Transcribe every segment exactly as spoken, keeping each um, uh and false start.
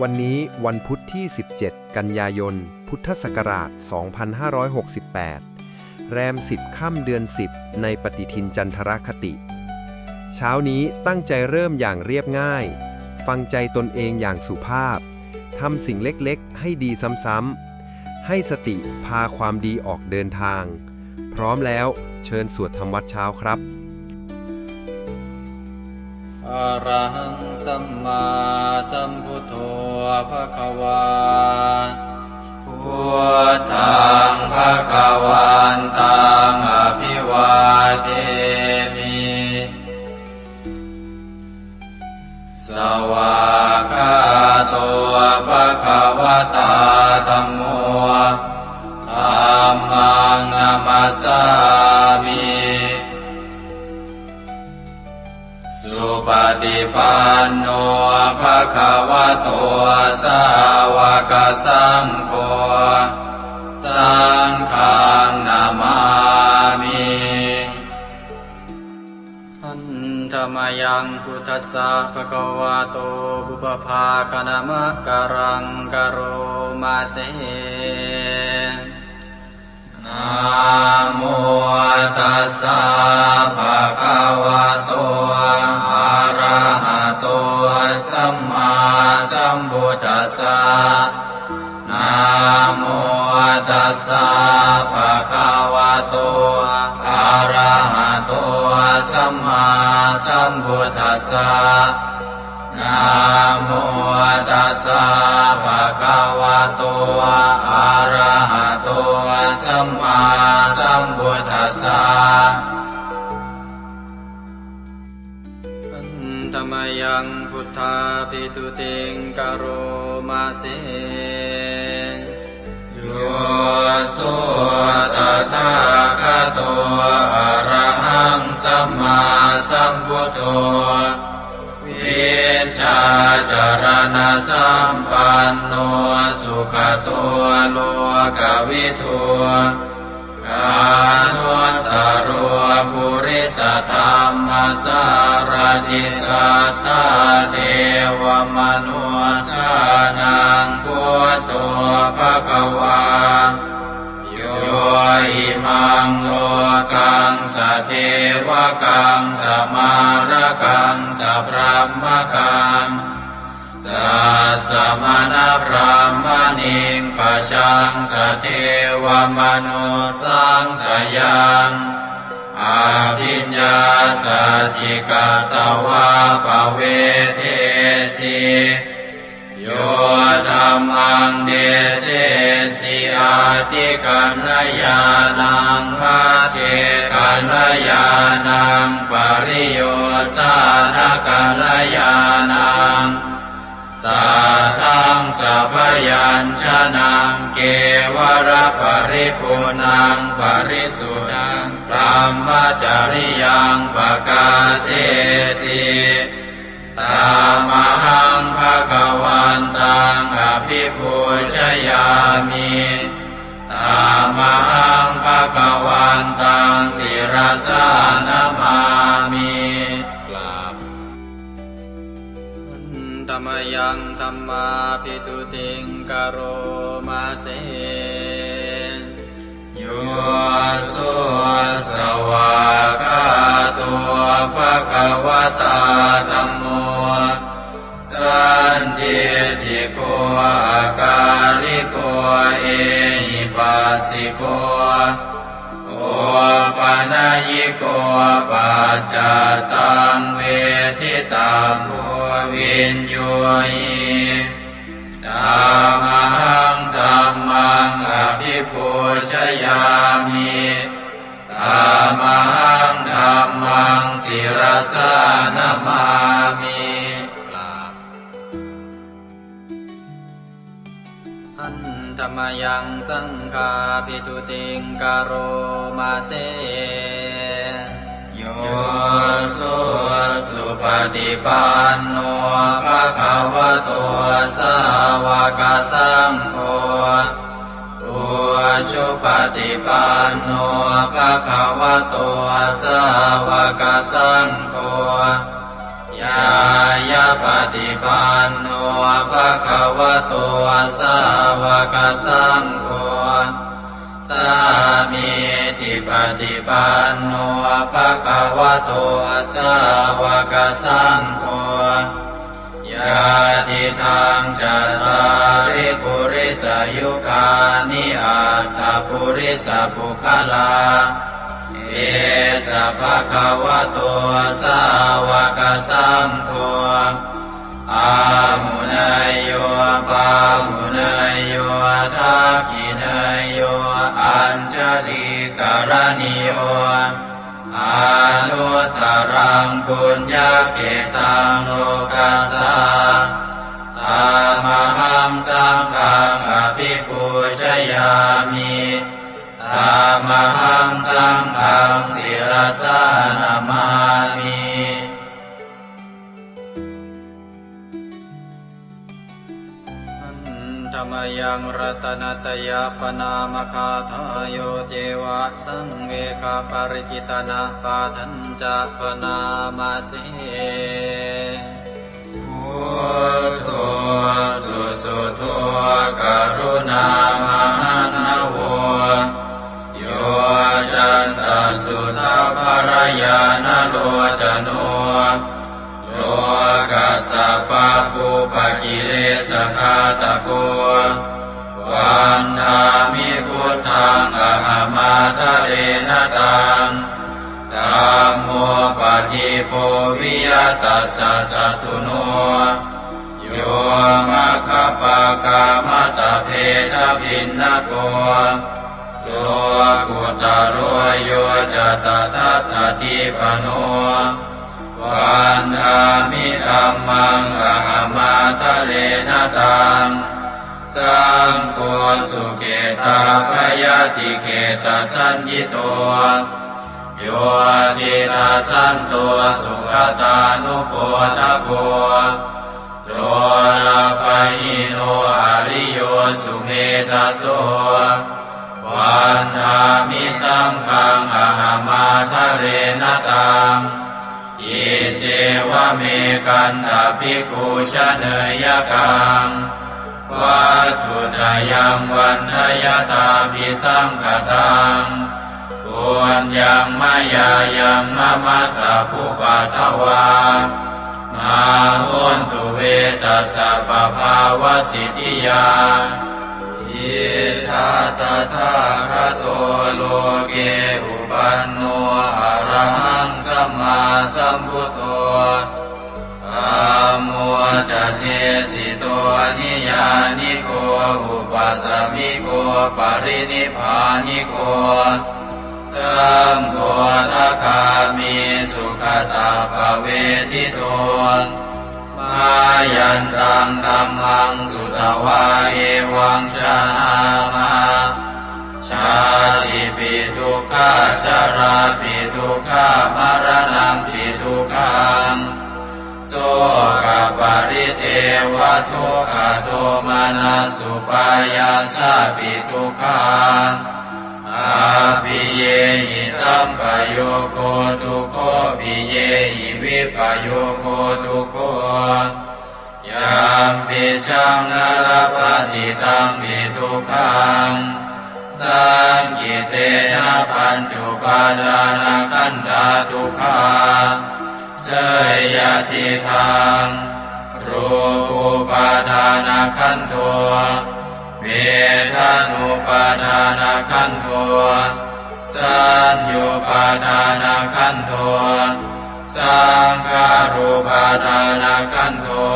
วันนี้วันพุธที่ สิบเจ็ด กันยายน พุทธศักราช สองพันห้าร้อยหกสิบแปด แรม สิบ ค่ำเดือน สิบ ในปฏิทินจันทรคติ เช้านี้ตั้งใจเริ่มอย่างเรียบง่าย ฟังใจตนเองอย่างสุภาพ ทำสิ่งเล็กๆ ให้ดีซ้ำๆ ให้สติพาความดีออกเดินทาง พร้อมแล้วเชิญสวดทำวัตรเช้าครับ Arahaṃ sammāsambuddho bhagavā. Buddhaṃ bhagavantaṃ abhivādemi. Svākkhāto bhagavatā dhammo. Dhammaṃ namassāmi. Supaṭipanno bhagavato sāvakasaṅgho. Saṅghaṃ namāmi. Handa mayaṃ buddhassa bhagavato pubbabhāganamakāraṃ karoma se. Namo tassa bhagavato arahato sammāsambuddhassa. Namo tassa bhagavato arahato sammāsambuddhassa. Namo tassa bhagavato arahato sammāsambuddhassa. Handa mayaṃ buddhābhistutiṃ karoma se. Yo so tathāgato arahaṃ sammāsambuddho, vijjācaraṇasampanno sugato lokavidū, anuttaro purisadammasārathi satthā devamanussānaṃ buddho bhagavā. Yo imaṃ lokaṃ sadevakaṃ samārakaṃ sabrahmakaṃ sassamaṇabrāhmaṇiṃ pajaṃ sadevamanussānaṃ sayaṃ abhiññāsacchikatvā pavedesi. Yo dhammaṃ desesi atthikaññāṇaṃ, pacchekakaññāṇaṃ, pariyosānakaññāṇaṃ, sātthaṃ sabyañjanaṃ, kevalaparipuṇṇaṃ parisuddhaṃ brahmacariyaṃ pakāsesi. Tamahaṃ bhagavantaṃ abhipūjayāmi. Tamahaṃ bhagavantaṃ sirasā namāmi. กราบ Handa mayaṃ dhammābhistutiṃ karoma se. Yo so svākkhāto bhagavatā dhammo, sandiṭṭhiko akāliko ehipassiko, opanayiko paccattaṃ veditabbo viññūhi. Tamahaṃ dhammaṃ abhipūjayāmi. Tamahaṃ dhammaṃ sirasā namāmi. กราบ Handa mayaṃ saṅghābhistutiṃ karoma se. Yo so supaṭipanno bhagavato sāvakasaṅgho, ujupa paṭipanno bhagavato sāvakasaṅgho, ñāyapaṭipanno bhagavato sāvakasaṅgho, sāmīcipaṭipanno bhagavato sāvakasaṅgho, yadidaṃ cattāri purisayugāni aṭṭha purisapuggalā, esa bhagavato sāvakasaṅgho, āhuneyyo pāhuneyyo dakkhiṇeyyo añjalikaraṇīyo, anuttaraṃ puññakkhettaṃ lokassā. Tamahaṃ saṅghaṃ abhipūjayāmi, tamahaṃ saṅghaṃ sirasā namāmi. Handa mayaṃ ratanattayapaṇāmagāthāyo ceva saṃvegaparikitanapāṭhañca bhaṇāma se. Buddho susuddho karuṇāmahaṇṇavo, yoccantasuddhaphalañāṇalocano, lokassa pāpūpakilesaghātako, vandāmi buddhaṃ ahamādarena taṃ. Dhammo padīpo viya tassa satthuno, yo maggapākamatabbedabhinnako, lokuttaro yo ca tadattadīpano, vandāmi dhammaṃ ahamādarena taṃ. Saṅgho sukhetabbayatikhetasaññito, yo tiṇṇassanto sugatānupodako, lolappahīno ariyo sumedhaso, vandāmi saṅghaṃ ahamādarena taṃ. Iccevamekantabhikkhū janeyyakaṃ, vatthuttayaṃ vandayattābhisaṅkhataṃ, puññaṃ mayā yaṃ mama sabbupaddavā, mā hontu ve tassa pabhāvasiddhiyā. Idha tathāgato loke uppanno arahaṃ sammāsambuddho, dhammo ca desito niyyāniko upasamiko parinibbāniko, saṅgho sakāmi sugatappavedito. Mayantaṃ dhammaṃ sutvā evaṃ jānāma, jātipi dukkhā jarāpi dukkhā maraṇampi dukkhaṃ, sokaparidevadukkhadomanassupāyāsāpi dukkhā, appiyehi sampayogo dukkho, piyehi vippayogo dukkho, yampicchaṃ na labhati tampi dukkhaṃ, saṅkhittena pañcupādānakkhandhā dukkhā. Seyyathīdaṃ, rūpūpādānakkhandho, vedanūpādānakkhandho, saññūpādānakkhandho, saṅkhārūpādānakkhandho,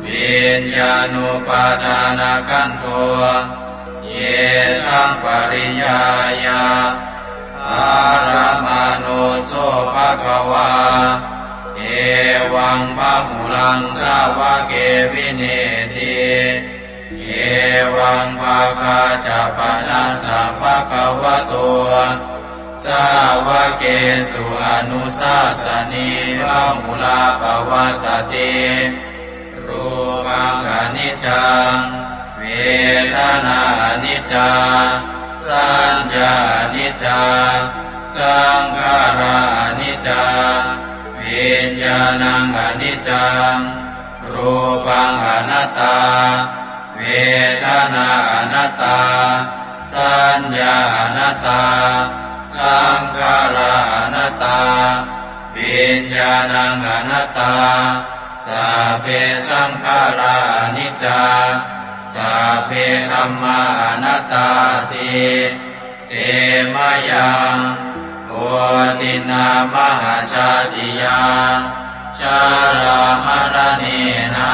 viññāṇūpādānakkhandho, yesaṃ pariyāya ārammaṇo so bhagavā, evaṃ bahulaṃ sāvake vineeti. Evaṃ bhāgā ca panassa bhagavato sāvakesu anusāsanī bahulā pavattati. Rūpaṃ aniccaṃ, vedanā aniccā, Saññā aniccā, saṅkhārā aniccā, viññāṇaṃ aniccaṃ, rūpaṃ anattā, vedanā anattā, saññā anattā, saṅkhārā anattā, viññāṇaṃ anattā, sabbe saṅkhārā aniccā, sabbe dhammā anattāti. Te mayaṃ otiṇṇā mahajātiyā, jarāmaraṇena,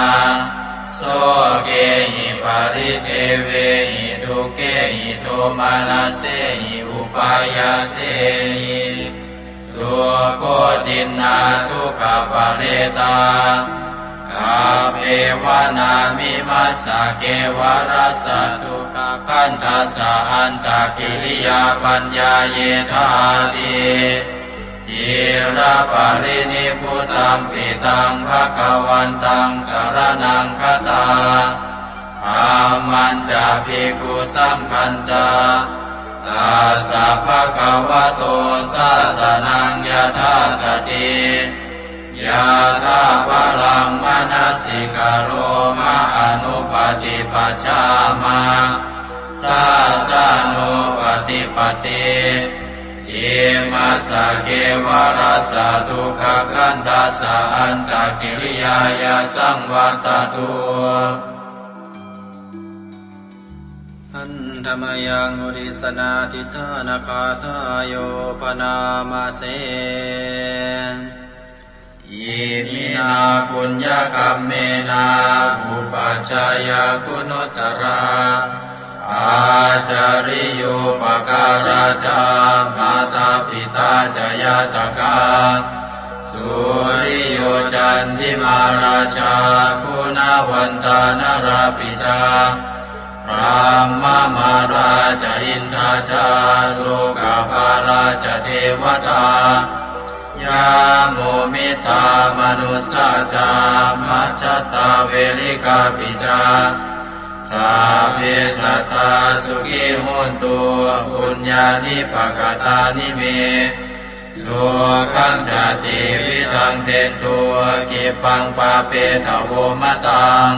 sokehi paridevehi, dukkhehi domanassehi upāyāsehi, dukkhotiṇṇā dukkhaparetā, kappeva nāmi massa kevalassa dukkhakhandhassa antakiriyā paññāyethāti. Ciraparinibbutampi taṃ bhagavantaṃ saraṇaṃ gatā:dhammañca bhikkhusaṅghañca, tassa bhagavato sāsanaṃ yathāsati yathābalaṃ manasikaroma anuppaṭipajjhāma sāsanūpaṭipatti. Imassa kevalassa dukkhakhandhassa antakiriyāya saṃvattatu. Handa mayaṃ uddissanādhiṭṭhānagāthāyo bhaṇāma se. Iminā puññakammena upajjhāyā guṇuttarā, ācariyūpakārā ca mātā pitā ca ñātakā, suriyo candimā rājā guṇavantā narāpi ca, brahmamārā ca indā ca lokapālā ca devatā, yamo mittā manussā ca majjhattā verikāpi ca, sabbe sattā sukhī hontu puññāni pakatāni me, sukhañca tividhaṃ dentu khippaṃ pāpetha vomataṃ.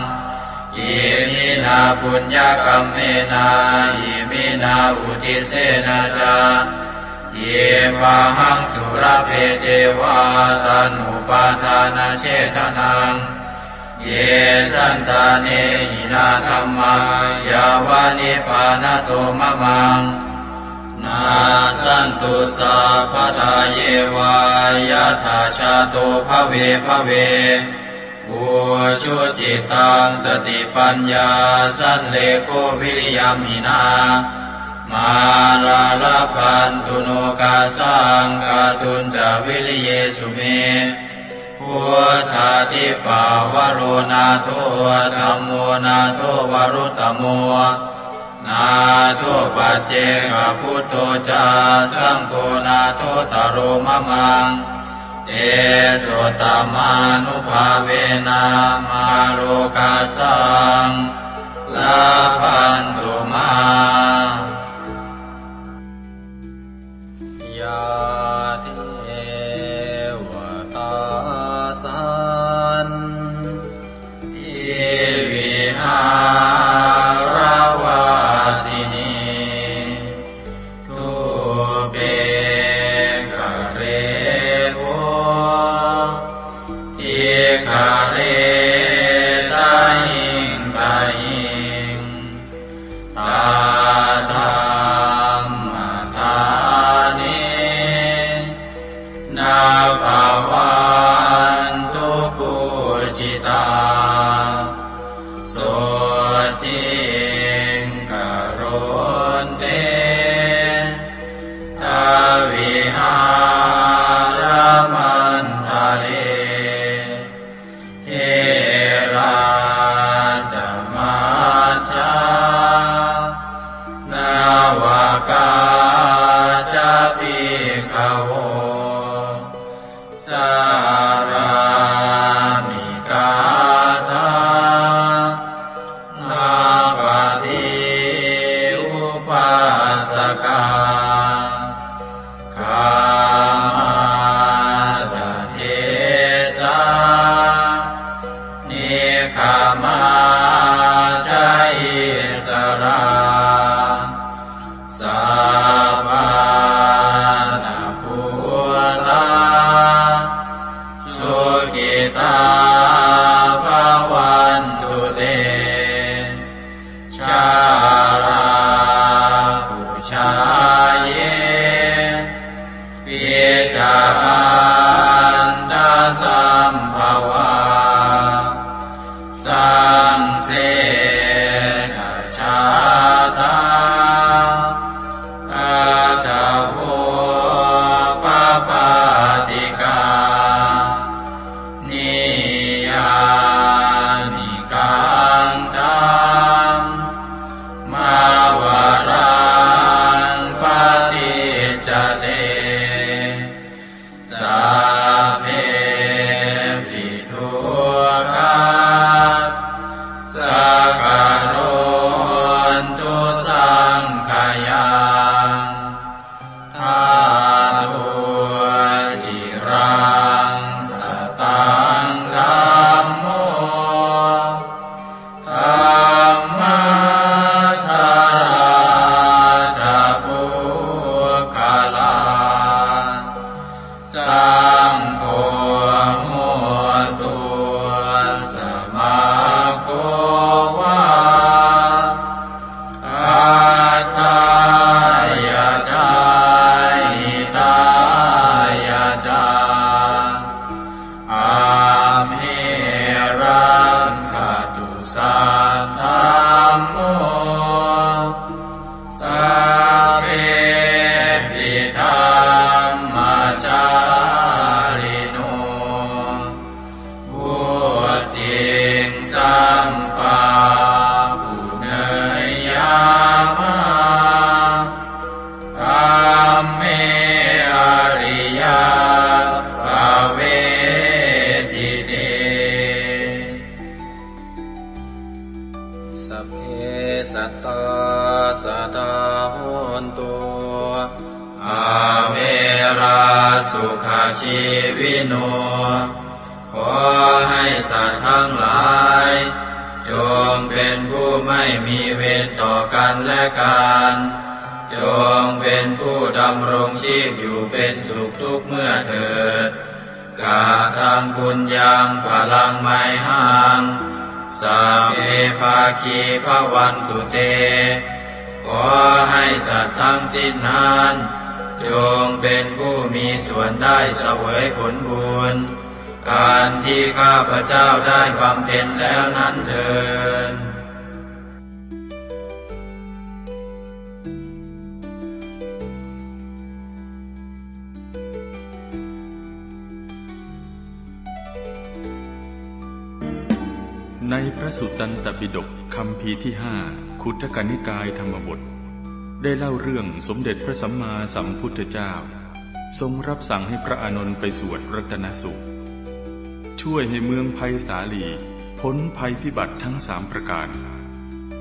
Iminā puññakammena iminā uddisena ca khippāhaṃ sulabhe ceva taṇhupādānachedanaṃ. Ye santāne hinā dhammā yāva nibbānato mamaṃ, nassantu sabbadā yeva yattha jāto bhave bhave. Ujucittaṃ satipaññā sallekho viriyamhinā, mārā labhantu nokāsaṃ kātuñca viriyesu me. Buddhādhipavaro nātho, dhammo nātho varuttamo, nātho paccekabuddho ca, saṅgho nāthottaro mamaṃ. Tesottamānubhāvena mārokāsaṃ labhantu mā. Yā devatā santi vihāravāsinī, thūpe ghare bodhighare tahiṃ tahiṃ, tā dhammadānena bhavantu pūjitā, sotthiṃ karontedha vihāramaṇḍale. Therā ca majjhā navakā ca bhikkhavo, sārāmikā dhammapāṭi upāsakā. ราสุขชีวิโน ขอให้สัตว์ทั้งหลาย จงเป็นผู้ไม่มีเวรต่อกันและกัน จงเป็นผู้ดำรงชีพอยู่เป็นสุขทุกเมื่อเถิด Kataṃ puññaṃ phalaṃ mayhaṃ, sabbe bhāgī bhavantu te. ขอให้สัตว์ทั้งสิ้นนั้น จงเป็นผู้มีส่วนได้เสวยผลบุญ อันที่ข้าพเจ้าได้บำเพ็ญแล้วนั้นเทอญ ในพระสุตตันตปิฎกคัมภีร์ที่ห้า ขุททกนิกายธรรมบท ได้เล่าเรื่องสมเด็จพระสัมมาสัมพุทธเจ้า ทรงรับสั่งให้พระอานนท์ไปสวดรัตนสูตร ช่วยให้เมืองไพศาลีพ้นภัยพิบัติทั้งสามประการ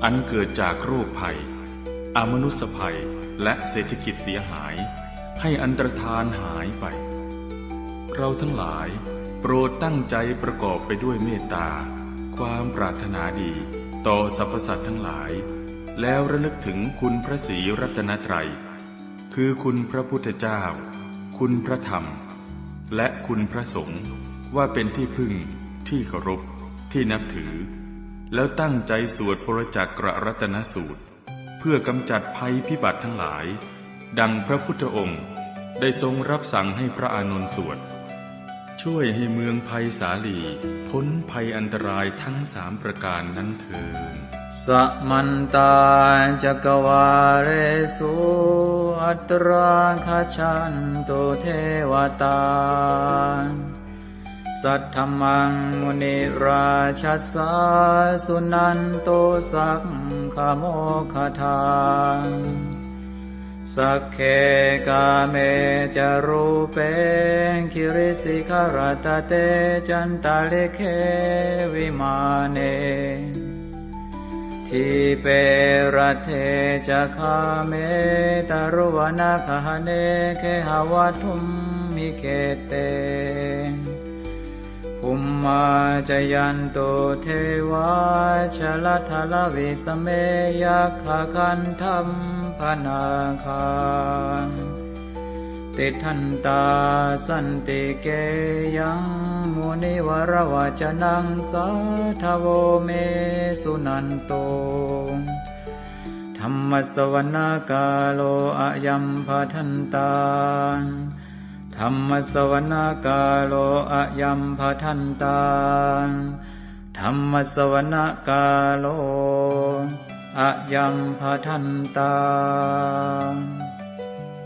อันเกิดจากโรคภัย อมนุสสภัย และเศรษฐกิจเสียหาย ให้อันตรธานหายไป เราทั้งหลายโปรดตั้งใจประกอบไปด้วยเมตตา ความปรารถนาดีต่อสรรพสัตว์ทั้งหลาย แล้วระลึกถึงคุณพระศรีรัตนตรัย คือคุณพระพุทธเจ้า คุณพระธรรม และคุณพระสงฆ์ ว่าเป็นที่พึ่ง ที่เคารพ ที่นับถือ แล้วตั้งใจสวดปรจักกรัตนสูตร เพื่อกำจัดภัยพิบัติทั้งหลาย ดังพระพุทธองค์ได้ทรงรับสั่งให้พระอานนท์สวด ช่วยให้เมืองไพศาลีพ้นภัยอันตรายทั้งสามประการนั้นเทอญ Samantā cakkavāḷesu atrāgacchantu devatā, saddhammaṃ munirājassa suṇantu saggamokkhadaṃ. Sagge kāme ca rūpe girisikharataṭe cantalikkhe vimāne, dīpe raṭṭhe ca gāme taruvanagahane gehavatthumhi khette, bhummā cāyantu devā jalathalavisame yakkhagandhabbanāgā, tiṭṭhantā santike yaṃ munivaravacanaṃ sādhavo me suṇantu. Dhammassavanakālo ayambhadantā. Dhammassavanakālo ayambhadantā. Dhammassavanakālo ayambhadantā.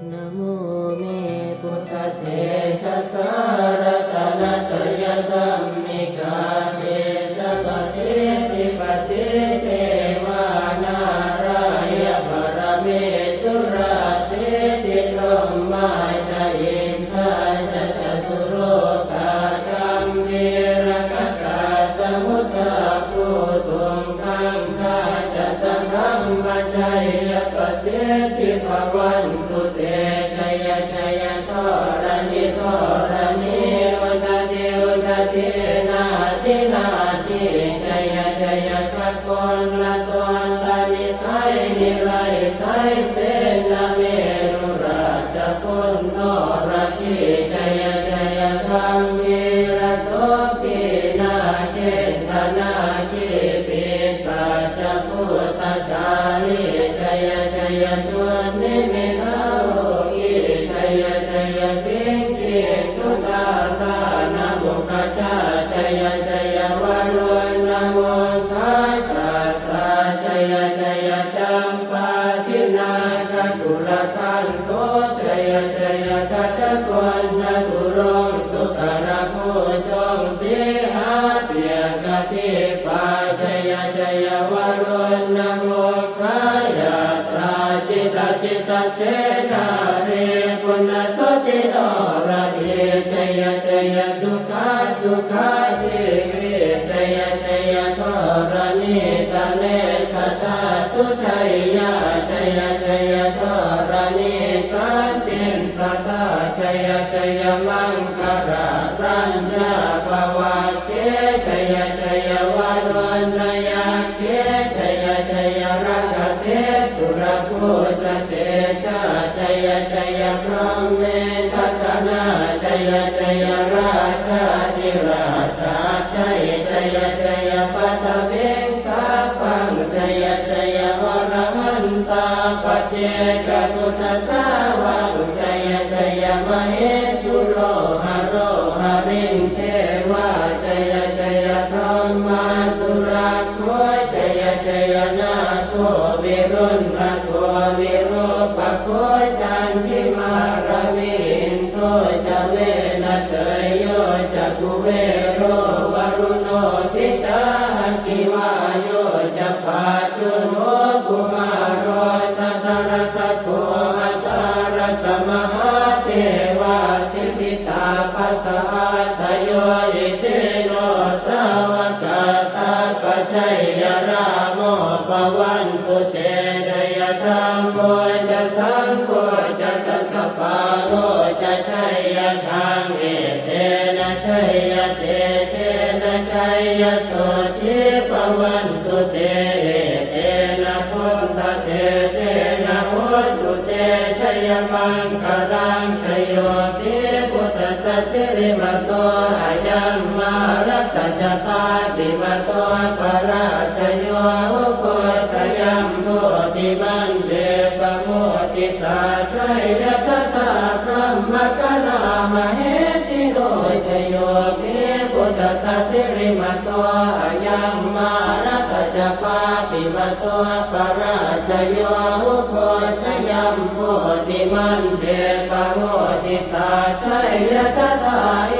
Namo me buddhatejasā ratanattayadhammikā tejapasiddhi pasīdevā nārāyaparamesurā siddhibrahmā ca indā ca catulokā gambhīrakkhakā samuddā bhūtuṃ gaṅgā ca sabrahmajayapasiddhi bhavantu te. Jaya jaya dharaṇi dharaṇī udadhi udadhī nadi nadī, jaya jaya gagonlatonlanisai niraisai senameru rājabala noradī, jaya jaya gambhīrasombhī nāgendanāgī pisācabhūtakālī, jaya jaya dunnimittarogī, jaya jaya siṅgī sudādānamukhajā, jaya jaya varuṇamukhasātrā, jaya jaya campādināgakulagantho, jaya jaya gajagonnaturaṅga sukarabhujaṅga sīhabyagghadīpā, jaya jaya varuṇamukhayātrā, jita jita khedābhipuna jotinoradī, jaya jaya sukhā sukhā jīvī, jaya jaya dharaṇītale sadā sujayyā, jaya jaya dharaṇī santin sadā, jaya maṅkarāraññā bhavagge jaya jaya varuṇṇayakkhe jaya jaya rakkhase surabhūjatejā jaya jaya brahmendagaṇā jaya jaya rājādhirājasājjai jaya jaya paṭhaviṃ sabbaṃ jaya jaya arahantā paccekabuddhasāvaṃ jaya jaya mahesuro haro harindevā jaya jaya brahmā surakkho jaya jaya nāgo viruḷhako virūpakkho candimā ravi indo ca venateyyo ca kuvero varuṇopi ca aggi vāyo ca pājuṇho kumāro dhataraṭṭhako aṭṭhārasa mahādevā siddhitāpasa-ādayo isino sāvakā sabbā jaya rāmo bhavantu te jaya dhammo ca saṅgho ca dasapālo ca jaya dhamme etena jaya tejena jaya sotthī bhavantu te etena buddhatejena hotu te jayamaṅgalaṃ jayo hi buddhassa sirīmato ayaṃ mārassa ca pāpimato parājayo ugghosayuṃ bodhimaṇḍe pamoditā jaya tadā brahmagaṇā mahesino jayo hi buddhassa sirīmato ayaṃ mārassa ca pāpimato parājayo ugghosayuṃ bodhimaṇḍe pamoditā jaya tadā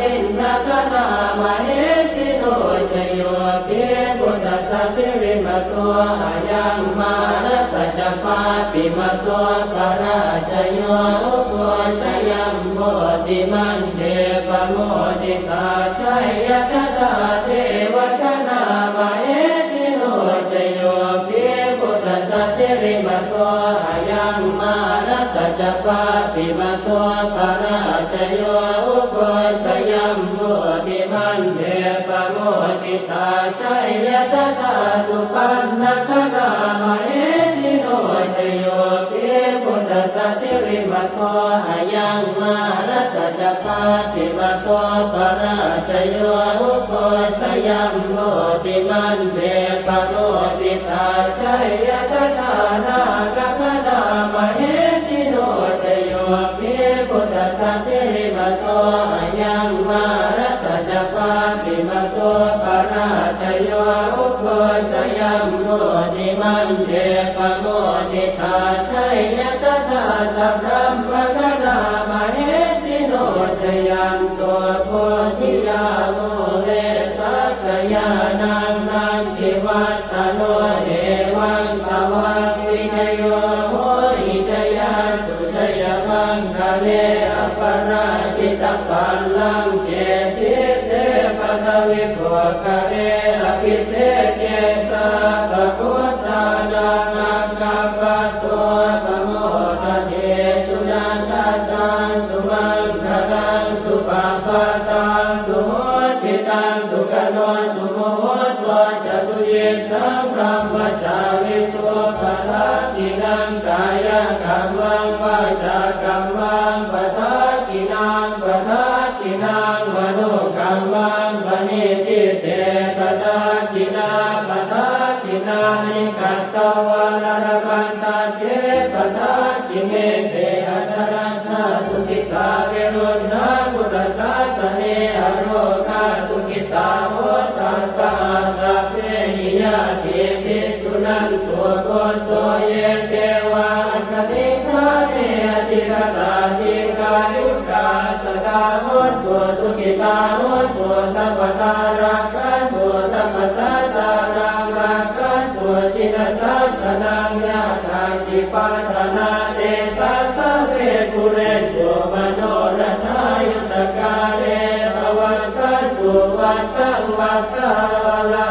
indagaṇā mahesino jayo hi buddhassa sirīmato ayaṃ mārassa ca pāpimato parājayo ugghosayuṃ bodhimaṇḍe pamoditā jaya tadā devagaṇā mahesino jayo hi buddhassa sirīmato ayaṃ mārassa ca pāpimato parājayo ugghosayuṃ bodhimaṇḍe pamoditā jaya tadā supaṇṇagaṇā mahesino jayo hi buddhassa sirīmato ayaṃ mārassa ca pāpimato parājayo ugghosayuṃ bodhimaṇḍe pamoditā jaya tadā nāgagaṇā mahesino jayo hi buddhassa sirīmato ayaṃ mārassa ca pāpimato parājayo ugghosayuṃ bodhimaṇḍe pamoditā jaya tadā sabrahmagaṇā mahesino jayanto bodhiyā mūle sakyānaṃ nandivaḍ ḍhano evaṃ tvaṃ vijayo hohi jayassu jayamaṅgale aparājitapallaṅke sīse paṭhavipokkhare abhiseke sabbabuddhānaṃ aggappatto pamodati. Sunakkhattaṃ sumaṅgalaṃ supabhātaṃ suhuṭṭhitaṃ sukhaṇo sumuhutto ca suyiṭṭhaṃ brahmacārisu padakkhiṇaṃ kāyakammaṃ vācākammaṃ padakkhiṇaṃ padakkhiṇaṃ manokammaṃ paṇidhī te padakkhiṇā padakkhiṇāni katvāna labhantatthe padakkhiṇe. Te atthaladdhā sukhitā viruḷhā buddhasāsane arogā sukhitā hotha saha sabbehi ñātibhi. Suṇantu bhonto ye devā asmiṃ ṭhāne adhigatā dīghāyukā sadā hontu sukhitā hontu sabbadā rakkhantu sabbasattānaṃ rakkhantu jinasāsanaṃ. Yā kāci patthanā tesaṃ sabbe pūrentu manorathā yuttakāle pavassantu vassaṃ vassāvalā.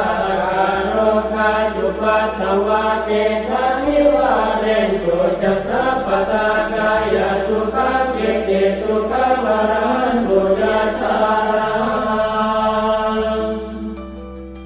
Rogā cupaddavā tesaṃ nivārentu ca sabbadā. Kāyasukhaṃ cittisukhaṃ arahantu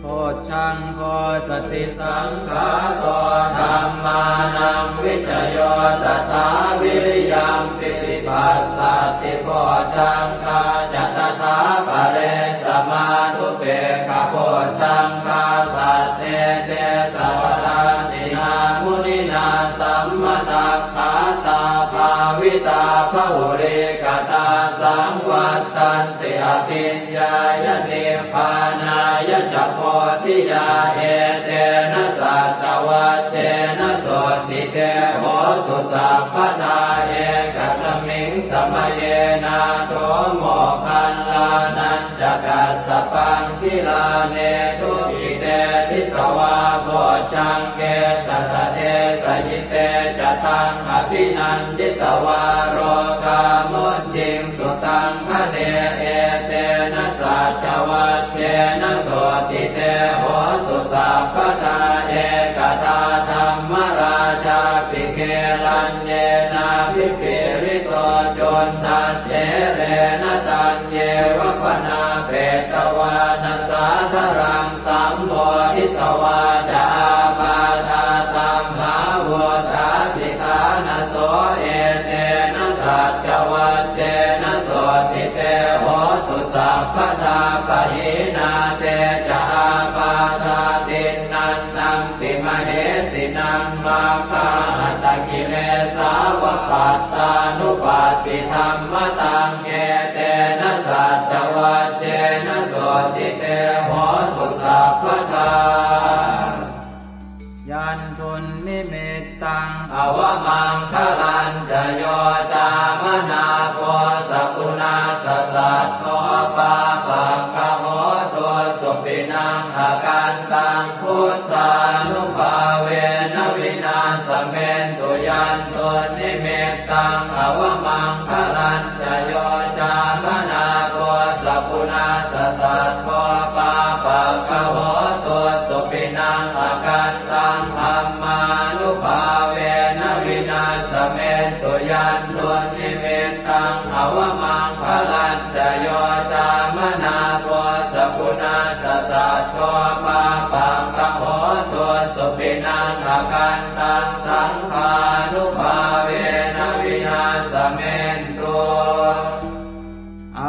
Bojjhaṅgo satisaṅkhāto dhammānaṃ vicayo tathā viriyampīti passaddhi bojjhaṅgā ca tathāpare samādhupekkhabojjhaṅgā sattete sabbadassinā muninā sammadakkhātā bhāvitā bahulīkatā saṃvattanti abhiññāya nibbānāya ca bodhiyā etena saccavajjena sotthi te hotu sabbadā. Ekasmiṃ samaye nātho moggallānañca kassapaṃ gilāne dukkhite disvā bojjhaṅge satta desayi te ca taṃ abhinanditvā rogā mucciṃsu taṃ khaṇe etena saccavajjena sotthi te hotu sabbadā. Ekadā dhammarājāpi gelaññenābhipīḷito cundattherena taññeva bhaṇāpetvāna sādaraṃ sammoditvā ca ābādhā tamhā vuṭṭhāsi ṭhānaso etena saccavajjena sotthi te hotu sabbadā. Pahīnā te ca ābādhā tiṇṇannampi mahesinaṃ maggāhatakilesāva pattānuppattidhammataṃ etena saccavajjena sotthi te hotu sabbadā. Yandunnimittaṃ avamaṅgalañca yo cāmanāpo sakuṇassa saddo pāpaggaho dussupinaṃ akantaṃ buddhānubhāvena vināsamentu. Yandunnimittaṃ avamaṅgalañca yo cāmanāpo sakuṇassa saddo pāpaggaho dussupinaṃ akantaṃ dhammānubhāvena vināsamentu. Yandunnimittaṃ avamaṅgalañca yo cāmanāpo sakuṇassa saddo pāpaggaho dussupinaṃ akantaṃ saṅghānubhāvena vināsamentu.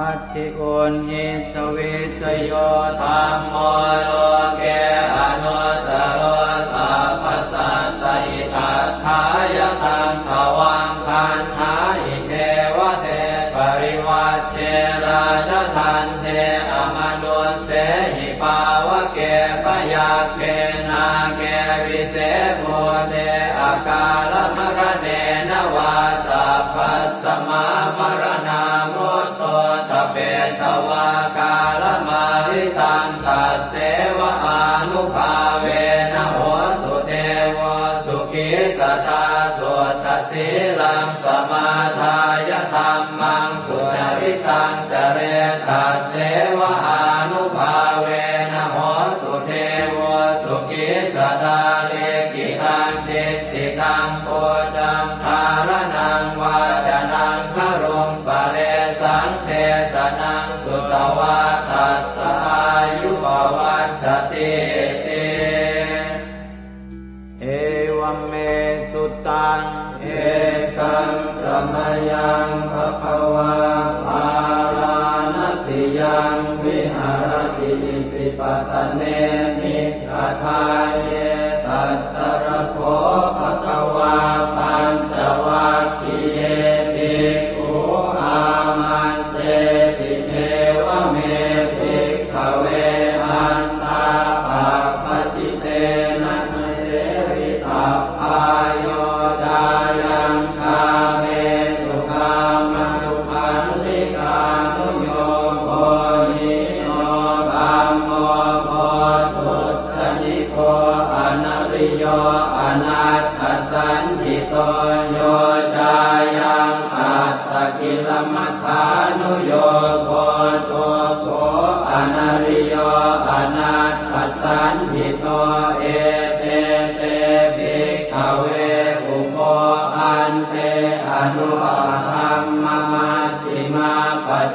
Atthi uṇhissa vijayo dhammo loke anuttaro sabbasattahitatthāya taṃ tvaṃ vandāhi devate. Parivajje rājadaṇḍe amanussehi pāvake byagghe nāge vise bhūte akālamaraṇena vā sabbasmā maraṇā mutto ṭhapetvā kālamāritaṃ tasseva ānubhāvena hotu devo sukhī sadā. Suddhasīlaṃ samādāya dhammaṃ sucaritaṃ care tasseva ānubhāvena hotu devo sukhī sadā. Likkhitaṃ cintitaṃ pūjaṃ dhāraṇaṃ vācanaṃ garuṃ paresaṃ desanaṃ sutvā tassa āyu pavaḍḍhatīti. Evaṃ me sutaṃ. Ekaṃ samayaṃ bhagavā bārāṇasiyaṃ viharati isipatane migadāye. Tatra kho bhagavā pañcavaggiye bhikkhū āmantesi: Evaṃ me bhikkhave antā pabbajitena na sevitabbā. Yo cāyaṃ kāmesu kāmasukhallikānuyogo hīno gammo pothujjaniko anariyo anatthasañhito. Yo cāyaṃ attakilamathānuyogo dukkho anariyo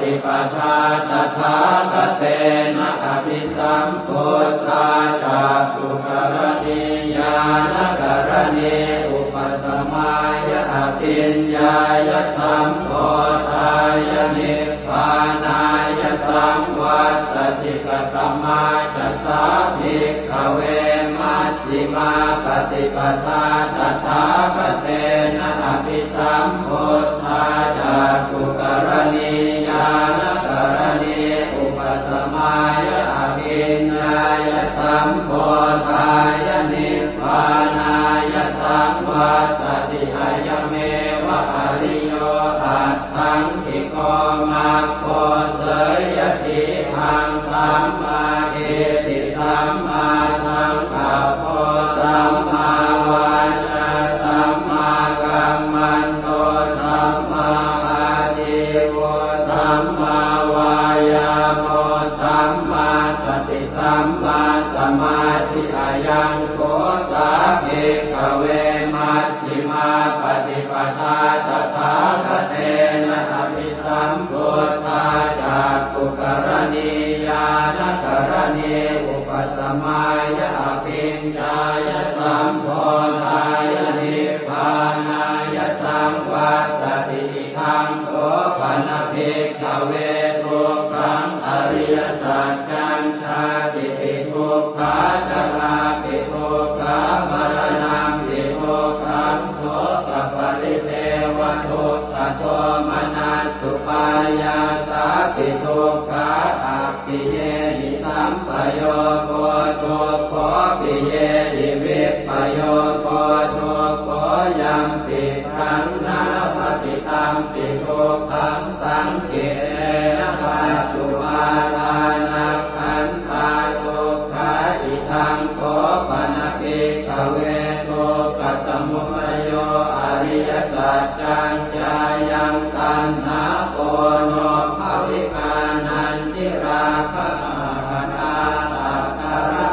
paṭipadā tathāgatena abhisambuddhā cakkhukaraṇī ñāṇakaraṇī upasamāya abhiññāya sambodhāya nibbānāya saṃvattati. Katamā ca sā bhikkhave maj jhimā paṭipadā tathāgatena abhisambuddhā cakkhukaraṇī ñāṇakaraṇī upasamāya abhiññāya sambodhāya nibbānāya saṃvattati. Ayameva ariyo aṭṭhaṅgiko maggo. Seyyathīdaṃ: sammādiṭṭhi sammāsaṅkappo sammāvācā sammākammanto sammāājīvo sammāvāyāmo sammāsati sammāsamādhi. Ayaṃ kho sā bhikkhave majjhimā paṭipadā tathāgatena abhi sambuddhā cakkhukaraṇī ñāṇakaraṇī upasamāya abhiññāya sambodhāya nibbānāya saṃvattati. Idaṃ kho pana bhikkhave dukkhaṃ ariyasaccaṃ: jātipi dukkhā jarāpi dukkhā maraṇampi dukkhaṃ sokaparidevadukkhadomanassupāyāsāpi dukkhā appiyehi sampayogo dukkho piyehi vippayogo dukkho yampicchaṃ na labhati tampi dukkhaṃ saṅkhittena paccu pādānakkhandhā dukkhā. Idaṃ kho pana bhikkhave dukkhasamudayo ariyasaccaṃ: jāyaṃ taṇhā ponobbhavikā nandirāgasahagatā tatra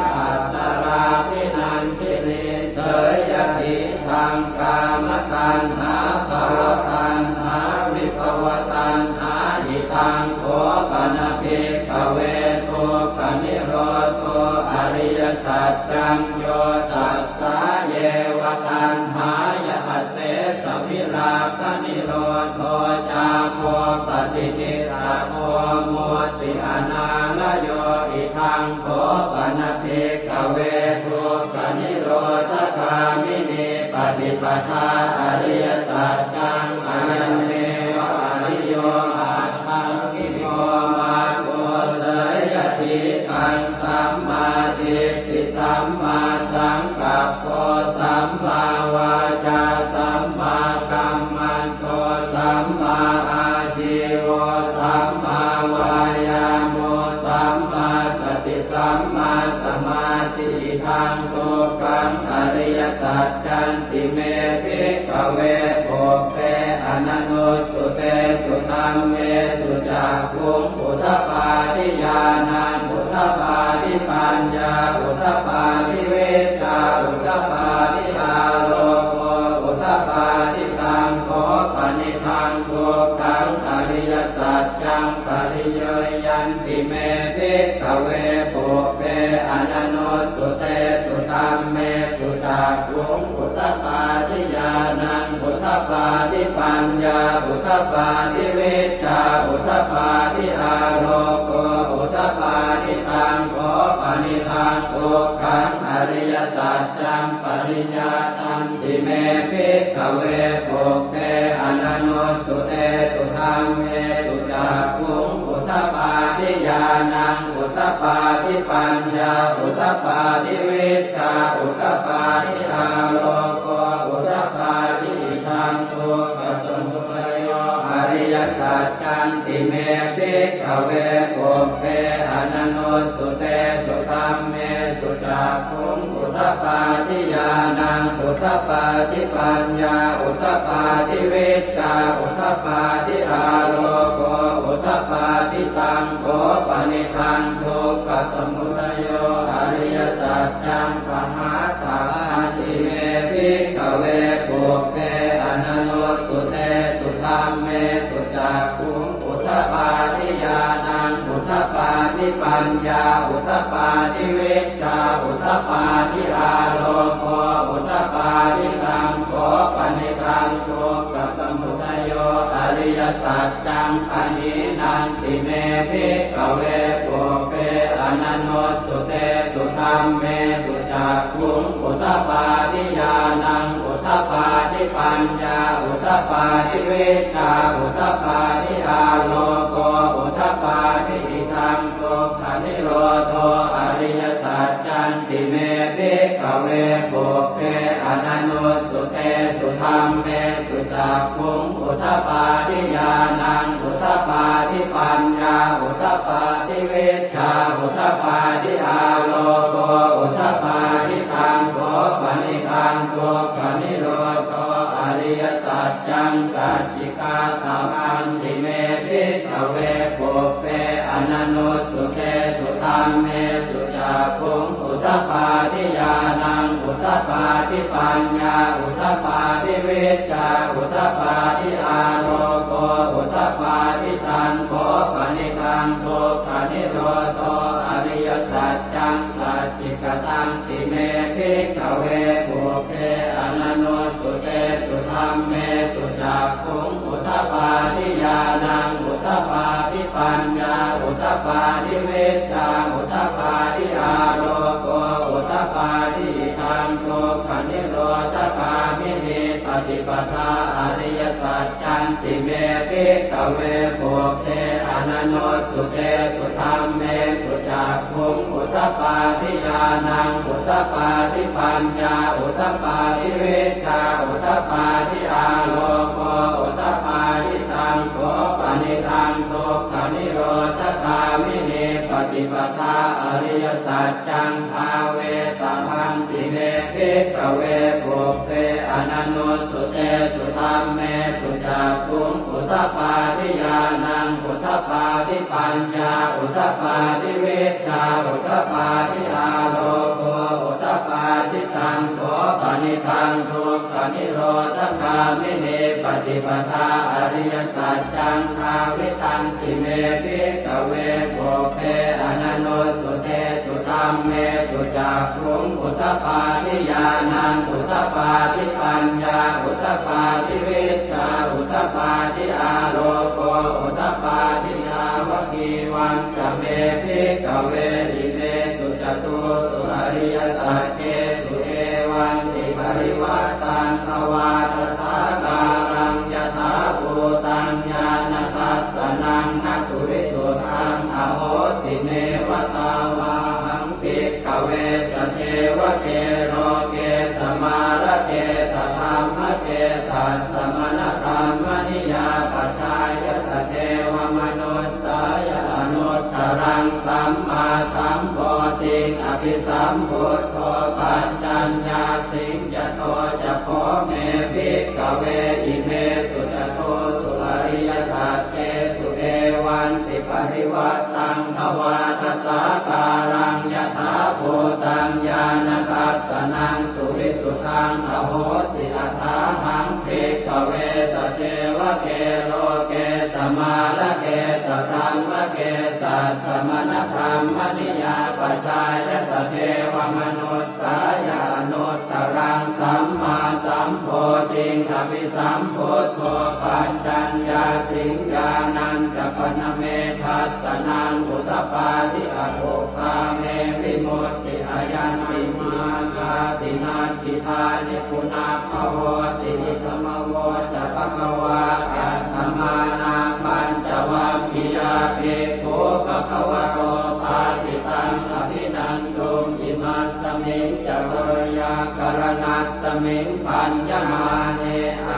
tatrābhinandinī. Seyyathīdaṃ: kāmataṇhā bhavataṇhā vibhavataṇhā. Idaṃ kho pana bhikkhave dukkhanirodho ariyasaccaṃ: yo tassāyeva taṇhāya asesavirāganirodho cāgo paṭinissaggo mutti anālayo. Idaṃ kho pana bhikkhave dukkhanirodhagāminī paṭipadā ariyasaccaṃ: ayameva ariyo aṭṭhaṅgiko maggo. Seyyathīdaṃ: sammādiṭṭhi sammāsaṅkappo sammāvācā sammākammanto sammāājīvo sammāvāyāmo sammāsati sammāsamādhi. Idaṃ dukkhaṃ ariyasaccanti me bhikkhave pubbe ananussutesu dhammesu cakkhuṃ udapādi ñāṇaṃ udapādi paññā udapādi vijjā udapādi āloko udapādi. Taṃ kho panidaṃ dukkhaṃ ariyasaccaṃ pariññeyyanti me bhikkhave pubbe ananussutesu dhammesu cakkhuṃ udapādi ñāṇaṃ udapādi paññā udapādi vijjā udapādi āloko udapādi. Taṃ kho panidaṃ dukkhaṃ ariyasaccaṃ pariññātanti me bhikkhave pubbe ananussutesu dhammesu cakkhuṃ udapādi ñāṇaṃ udapādi paññā udapādi vijjā udapādi āloko udapādi. Idaṃ dukkhasamudayo ariyasaccanti me bhikkhave pubbe ananussutesu dhammesu cakkhuṃ udapādi ñāṇaṃ udapādi paññā udapādi vijjā udapādi āloko udapādi. Taṃ kho panidaṃ dukkhasamudayo ariyasaccaṃ pahātabbanti me bhikkhave pubbe ananussutesu dhammesu cakkhuṃ udapādi ñāṇaṃ udapādi paññā udapādi vijjā udapādi āloko udapādi. Taṃ kho panidaṃ dukkhasamudayo ariyasaccaṃ pahīnanti me bhikkhave pubbe ananussutesu dhammesu cakkhuṃ udapādi ñāṇaṃ udapādi paññā udapādi vijjā udapādi āloko udapādi. Idaṃ dukkhanirodho ariyasaccanti me bhikkhave pubbe ananussutesu dhammesu cakkhuṃ udapādi ñāṇaṃ udapādi paññā udapādi vijjā udapādi āloko udapādi. Taṃ kho panidaṃ dukkhanirodho ariyasaccaṃ sacchikātamanti me bhikkhave pubbe ananussutesu dhammesu cakkhuṃ udapādi ñāṇaṃ udapādi paññā udapādi vijjā udapādi āloko udapādi. Taṃ kho panidaṃ dukkhanirodho ariyasaccaṃ sacchikatanti me bhikkhave pubbe ananussutesu dhammesu cakkhuṃ udapādi ñāṇaṃ udapādi paññā udapādi vijjā udapādi āloko udapādi. Idaṃ dukkhanirodhagāminī paṭipadā ariyasaccanti me bhikkhave pubbe ananussutesu dhammesu cakkhuṃ udapādi ñāṇaṃ udapādi paññā udapādi vijjā udapādi āloko udapādi. Taṃ kho panidaṃ dukkhanirodhagāminī paṭipadā ariyasaccaṃ bhāvetabbanti me bhikkhave pubbe ananussutesu dhammesu cakkhuṃ udapādi ñāṇaṃ udapādi paññā udapādi vijjā udapādi āloko udapādi. Taṃ kho panidaṃ dukkhanirodhagāminī paṭipadā ariyasaccaṃ bhāvitanti me bhikkhave pubbe ananussutesu dhammesu cakkhuṃ udapādi ñāṇaṃ udapādi paññā udapādi vijjā udapādi āloko udapādi. Yāvakīvañca me bhikkhave imesu catūsu ariyasaccesu evantiparivaṭṭaṃ dvādasākāraṃ yathābhūtaṃ ñāṇadassanaṃ na suvisuddhaṃ ahosi. Neva tāvāhaṃ bhikkhave sadevake loke samārake sadhammake sassamaṇabrāhmaṇiyā pajāya sadevamanussāya anuttaraṃ sammāsambodhiṃ abhisambuddho paccaññāsiṃ. Yato ca kho me bhikkhave imesu catūsu ariyasaccesu evantiparivaṭṭaṃ dvādasākāraṃ yathābhūtaṃ ñāṇadassanaṃ suvisuddhaṃ ahosi. Athāhaṃ bhikkhave sadevake loke samārake sadhammake sassamaṇabrāhmaṇiyā pajāya sadevamanussāya anuttaraṃ sammāsambodhiṃ abhisambuddho paccaññāsiṃ. Ñāṇañca pana me dassanaṃ udapādi akuppā me vimutti ayaṃ nibbānāti natthi dāni punabbhavoti. Idamavoca bhagavā. Attamanā pañcavaggiyā bhikkhū bhagavato bhāsitaṃ abhinanduṃ. Imasmiñca veyyākaraṇasmiṃ bhaññamāne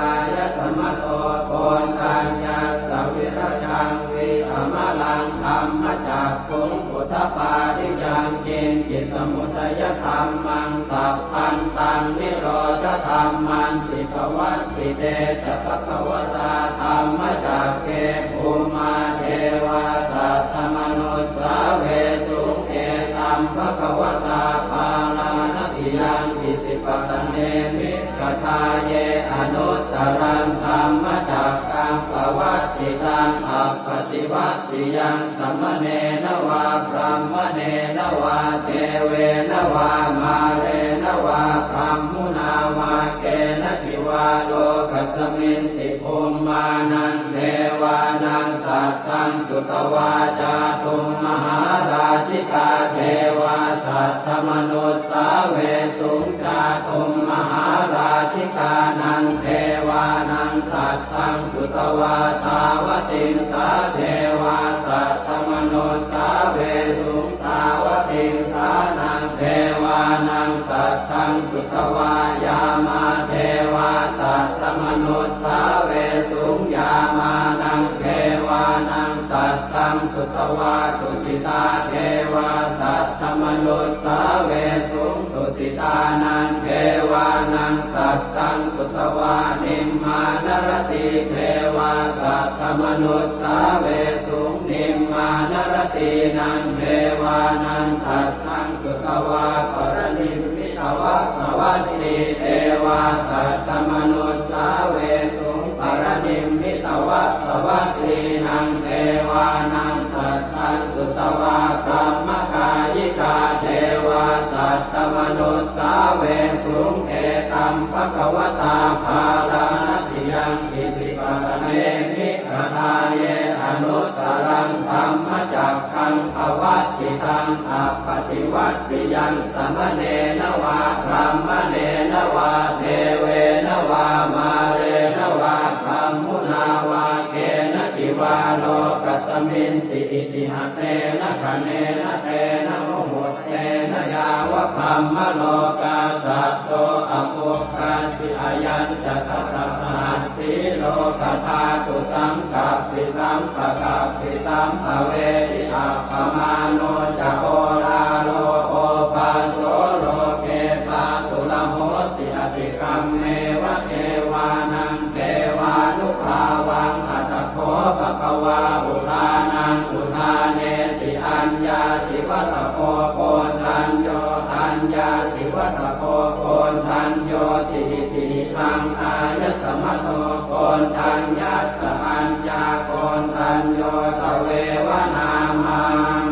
āyasmato koṇḍaññassa virajaṃ vītamalaṃ dhammacakkhuṃ udapādi yaṅkiñci samudayadhammaṃ sabbantaṃ nirodhadhammanti. Pavattite ca bhagavatā dhammacakke bhummā devā saddamanussāvesuṃ: Etaṃ bhagavatā Bārāṇasiyaṃ Isipatane Migadāye anuttaraṃ dhammacakkaṃ pavattitaṃ taṃ appaṭivattiyaṃ samaṇena vā brāhmaṇena vā devena vā mārena vā brahmunā vā kenaci vā lokasminti bhummānaṃ devānaṃ saddaṃ sutvā cātummahārājikā devā saddamanussāvesuṃ. Cātummahārājikānaṃ devānaṃ saddaṃ sutvā tāvatiṃsā devā saddamanussāvesuṃ. Tāvatiṃsānaṃ devānaṃ saddaṃ sutvā yāmā devā saddamanussāvesuṃ. Yāmānaṃ devānaṃ saddaṃ sutvā tusitā devā saddamanussāvesuṃ. Tusitānaṃ devānaṃ saddaṃ sutvā nimmānaratī devā saddamanussāvesuṃ. Nimmānaratīnaṃ devānaṃ saddaṃ sutvā paranimmitavasavatī devā saddamanussāvesuṃ. Paranimmitavasavattīnaṃ devānaṃ saddaṃ sutvā brahmakāyikā devā saddamanussāvesuṃ. Etaṃ bhagavatā bārāṇasiyaṃ isipatane migadāye anuttaraṃ dhammacakkaṃ pavattitaṃ appaṭivattiyaṃ samaṇena vā brāhmaṇena vā devena vā mārena vā brahmunā vā kenaci vā lokasminti. Itiha tena khaṇena tena muhuttena yāva brahmalokā saddo abbhuggacchi. Ayañca dasasahassī lokadhātu saṅkappi sampakappi sampavedhi. Appamāṇo ca oḷāro obhāso loke pāturahosi atikamma devānaṃ devānubhāvaṃ. Atha kho bhagavā udānaṃ udānesi: Aññāsi vata bho Koṇḍañño, aññāsi vata bho Koṇḍaññoti. Itihidaṃ āyasmato Koṇḍaññassa aññākoṇḍañño tveva nāmaṃ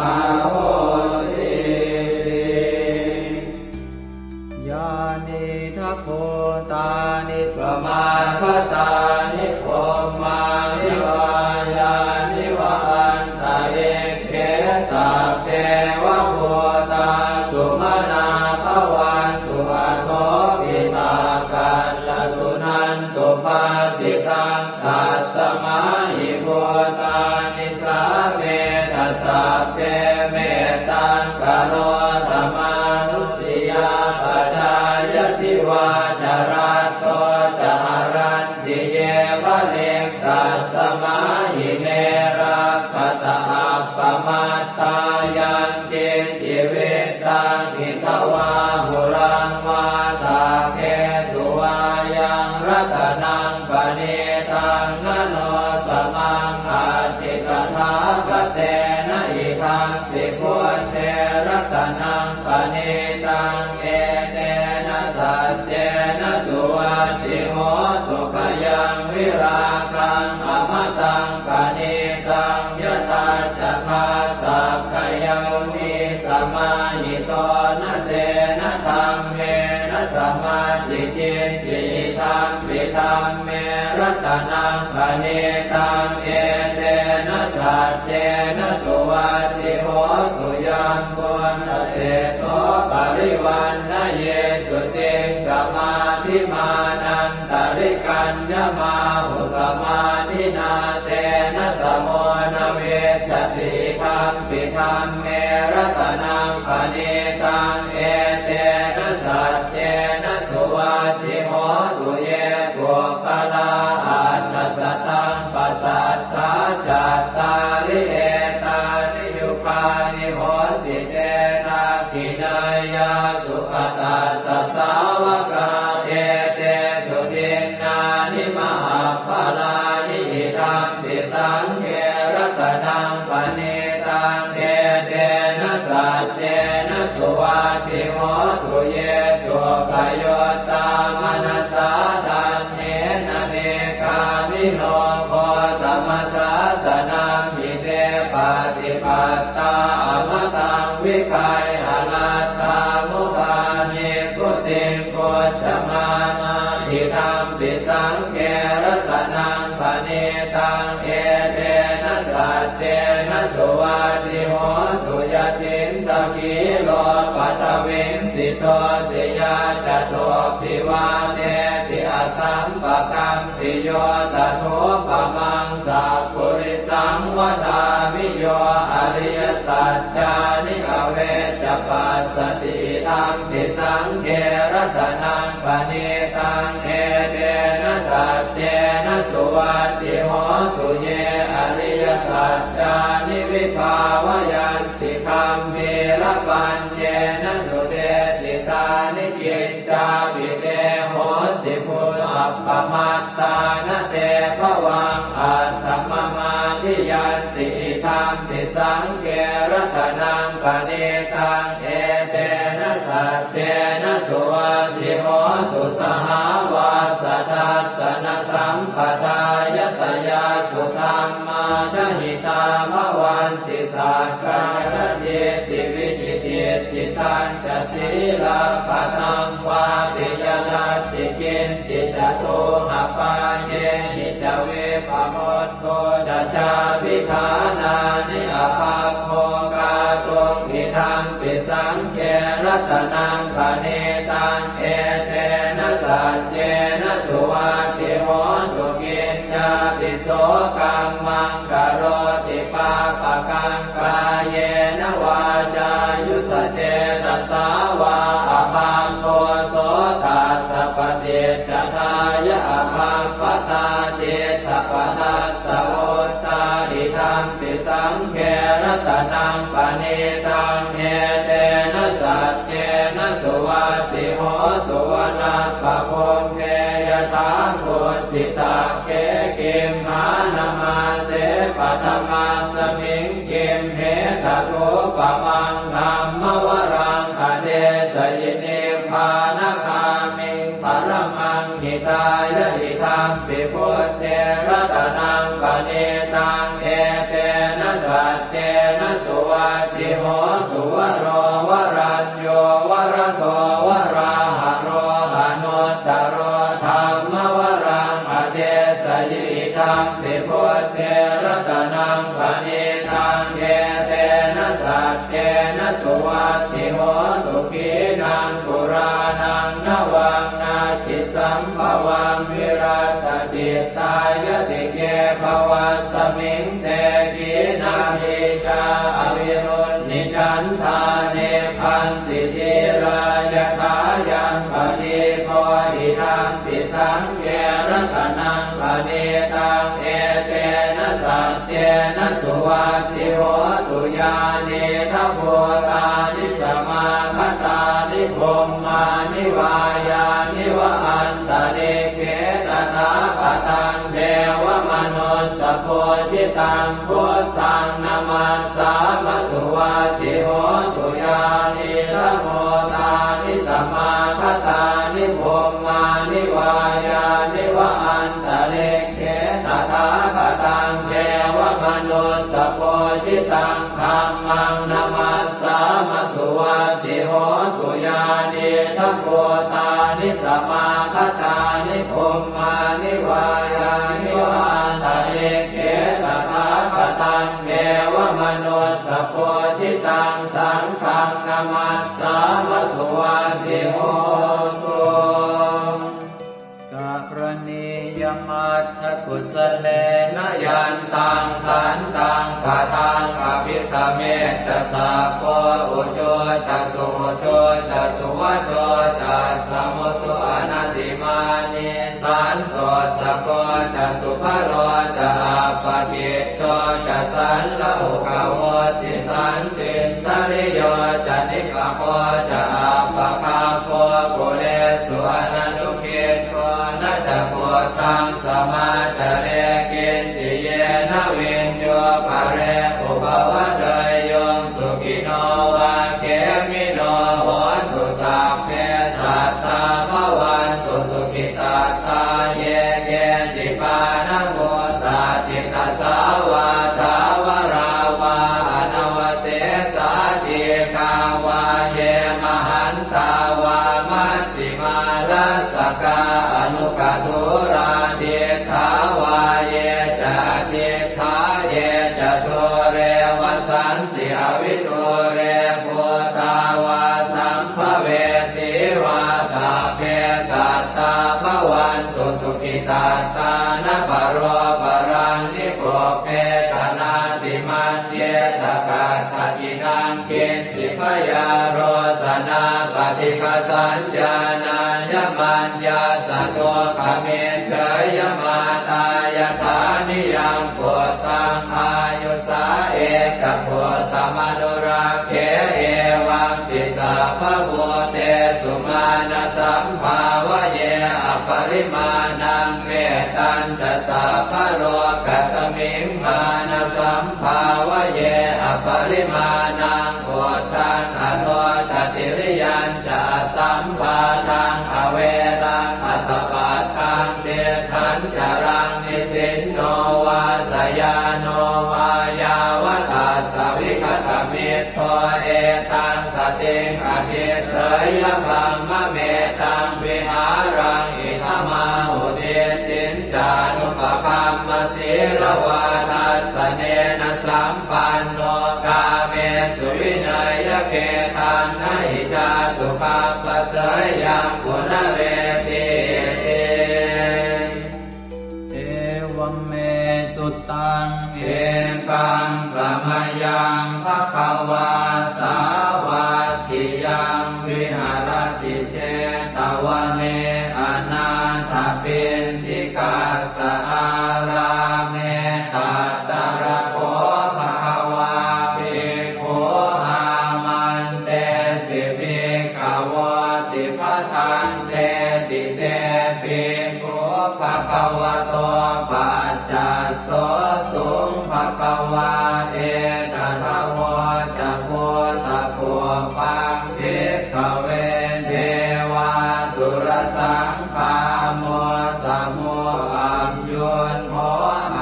ahosīti. Yānīdha bhūtāni samāgatāni bhummāni vā yāni va antalikkhe sabbeva bhūtā sumanā bhavantu athopi sakkacca suṇantu bhāsitaṃ. Tasmā hi bhūtā nisāmetha sabbe mettaṃ karotha mānusiyā pajāya divā ca ratto ca haranti ye baliṃ. Tasmā hi ne rakkhatha appamattā yaṃ kiñci vittaṃ idha vā huraṃ vā saggesu vā yaṃ ratanaṃ paṇītaṃ na no samaṃ atthi tathāgatena. Idampi buddhe ratanaṃ paṇītaṃ etena saccena suvatthi hotu. Khayaṃ virāgaṃ amataṃ paṇītaṃ yadajjhagā sakyamunī samāhito na tena dhammena samatthi kiñci. Idampi dhamme ratanaṃ paṇītaṃ etena saccena suvatthi hotu. Yambuddhaseṭṭho parivaṇṇayī suciṃ samādhimānan tarikaññamāhu samādhinā tena samo na vijjati. Idampi dhamme ratanaṃ paṇītaṃ etena saccena suvatthi hotu. Ye puggalā aṭṭha sataṃ pasaṭṭhā cattāri etāni yugāni honti te dakkhiṇeyyā sugatassa sāvakā etesu dinnāni mahapphalāni. Idampi saṅghe ratanaṃ paṇītaṃ etena saccena suvatthi hotu. Ye suppayuttā manasā daḷhena nikkāmino Amataṃ vigayha laddhā mudhā nibbutiṃ bhuñjamānā, idampi saṅghe ratanaṃ paṇītaṃ, etena saccena suvatthi hotu. Yathīndakhīlo paṭhaviṃ sito siyā, catubbhi vātebhi asampakampiyo, tathūpamaṃ sappurisaṃ vadāmi, yo ariyasaccāni avecca passati, idampi saṅghe ratanaṃ paṇītaṃ, etena saccena suvatthi hotu. Ye ariyasaccāni vibhāvayanti, gambhīrapaññena sudesitāni, kiccāpi te honti bhu- appamattāna, te bhavaṃ atthamamādiyanti, idampi saṅghe ratanaṃ paṇītaṃ, etena saccena suvatthi hotu. Sahāvassa-dassanasambhadāya, tayassu dhammā jahitā bhavanti, sakkāyadiṭṭhi vicikicchitañca, sīlabbataṃ vāpi yadatthi kiñci, catūhapāyehi ca vippamuttā, to ca cābhiṭhānāni abhabbo kātuṃ, idampi saṅghe ratanaṃ paṇītaṃ, etena saccena suvatthi hotu. Kiñcāpi so kammaṃ karoti pāpakaṃ, kāyena vācāyuda cetasā vā, abhabbo so tassa paṭicca dāya, abhabbatā cittapadassavutā, idampi saṅghe ratanaṃ paṇītaṃ, etena saccena suvatthi hotu. Vanappagumbe yathā kukkhitakkhē, gimhānamāse paṭhamasmiṃ gimhe, tathūpamaṃ dhammavaraṃ adesayi, nibbānagāmiṃ paramaṃ hitāya, idampi buddhe ratanaṃ paṇītaṃ, etena saccena suvatthi hotu. Varo varañño varado varāharo, anuttaro dhammavaraṃ adesayi, idampi buddhe ratanaṃ paṇītaṃ, etena saccena suvatthi hotu. Khīṇaṃ purāṇaṃ navaṃ natthi sambhavaṃ, virattacittāyatike bhavasmiṃ, te khīṇabījā avirūḷhichandā, nibbanti dhīrā yathāyampadīpo, idampi saṅghe ratanaṃ paṇītaṃ, etena saccena suvatthi hotu. Yānīdha bhūtāni samāgatāni, bhummāni vā yāni va antalikkhe, tathāgataṃ devamanussapūjitaṃ, buddhaṃ namassāma suvatthi hotu. Yānīdha bhūtāni samāgatāni, bhummāni vā yāni va antalikkhe, tathāgataṃ devamanussapūjitaṃ, dhammaṃ namassāma suvatthi hotu. Yānīdha bhūtāni samāgatāni, bhummāni vā yāni va antalikkhe, tathāgataṃ devamanussapūjitaṃ, saṅghaṃ namassāma suvatthi hotu. Karaṇīyamatthakusalena, yantaṃ santaṃ padaṃ abhisamecca, sakko ujū ca suhujū ca, suvaco cassa mudu anatimānī, santussako ca subharo ca, appakicco ca sallahukavutti, santindriyo ca nipako ca, appagabbho kulesu ananugiddho. Na ca khuddaṃ samācare kiñci, yena viññū pare upavadeyyuṃ. Sukhino vā khemino hontu, sabbe sattā bhavantu sukhitattā. Ye keci pāṇabhūtatthi, tasā vā thāvarā vā anava vidūre bhūtā vā sambhavesī vā, sabbe sattā bhavantu sukhitattā. Na paro paraṃ nikubbetha, nātimaññetha katthaci naṃ kiñ ci. Byārosanā paṭighasaññā, nāññamaññassa dukkhamiccheyya. Mātā yathā niyaṃ puttaṃ, āyusā ekaputtamanurakkhe, evampi sabbabhūtesu, mānasambhāvaye aparimāṇaṃ. Mettañca sabbalokasmiṃ, mānasambhāvaye aparimāṇaṃ, uddhaṃ adho ca tiriyañca, asambādhaṃ averaṃ asapattaṃ. Tiṭṭhañcaraṃ nisinno vā, sayāno vā yāvatassa vigatamiddho, etaṃ satiṃ adhiṭṭheyya, brahmametaṃ vihāraṃ idhamāhu. Diṭṭhiñcānupagamma sīlavā, dassanena sampanno, kāmesu vineyya gedhaṃ, na hi jātu gabbhaseyyaṃ punaretīti. Evaṃ me sutaṃ. Ekaṃ samayaṃ bhagavā sāvatthiyaṃ viharati jetavane anāthapiṇḍikassa ārāme. Tatra kho bhagavā bhikkhū āmantesi bhikkhavoti. Bhadanteti te bhikkhū bhagavato paccassosuṃ. Bhagavā etadavoca. Bhūtapubbaṃ bhikkhave devāsurasaṅgāmo, samo sambuddho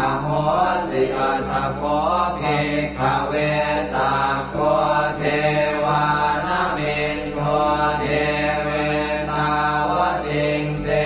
ahosi. Atha kho bhikkhave sakko devānamindo devetāvatiṃse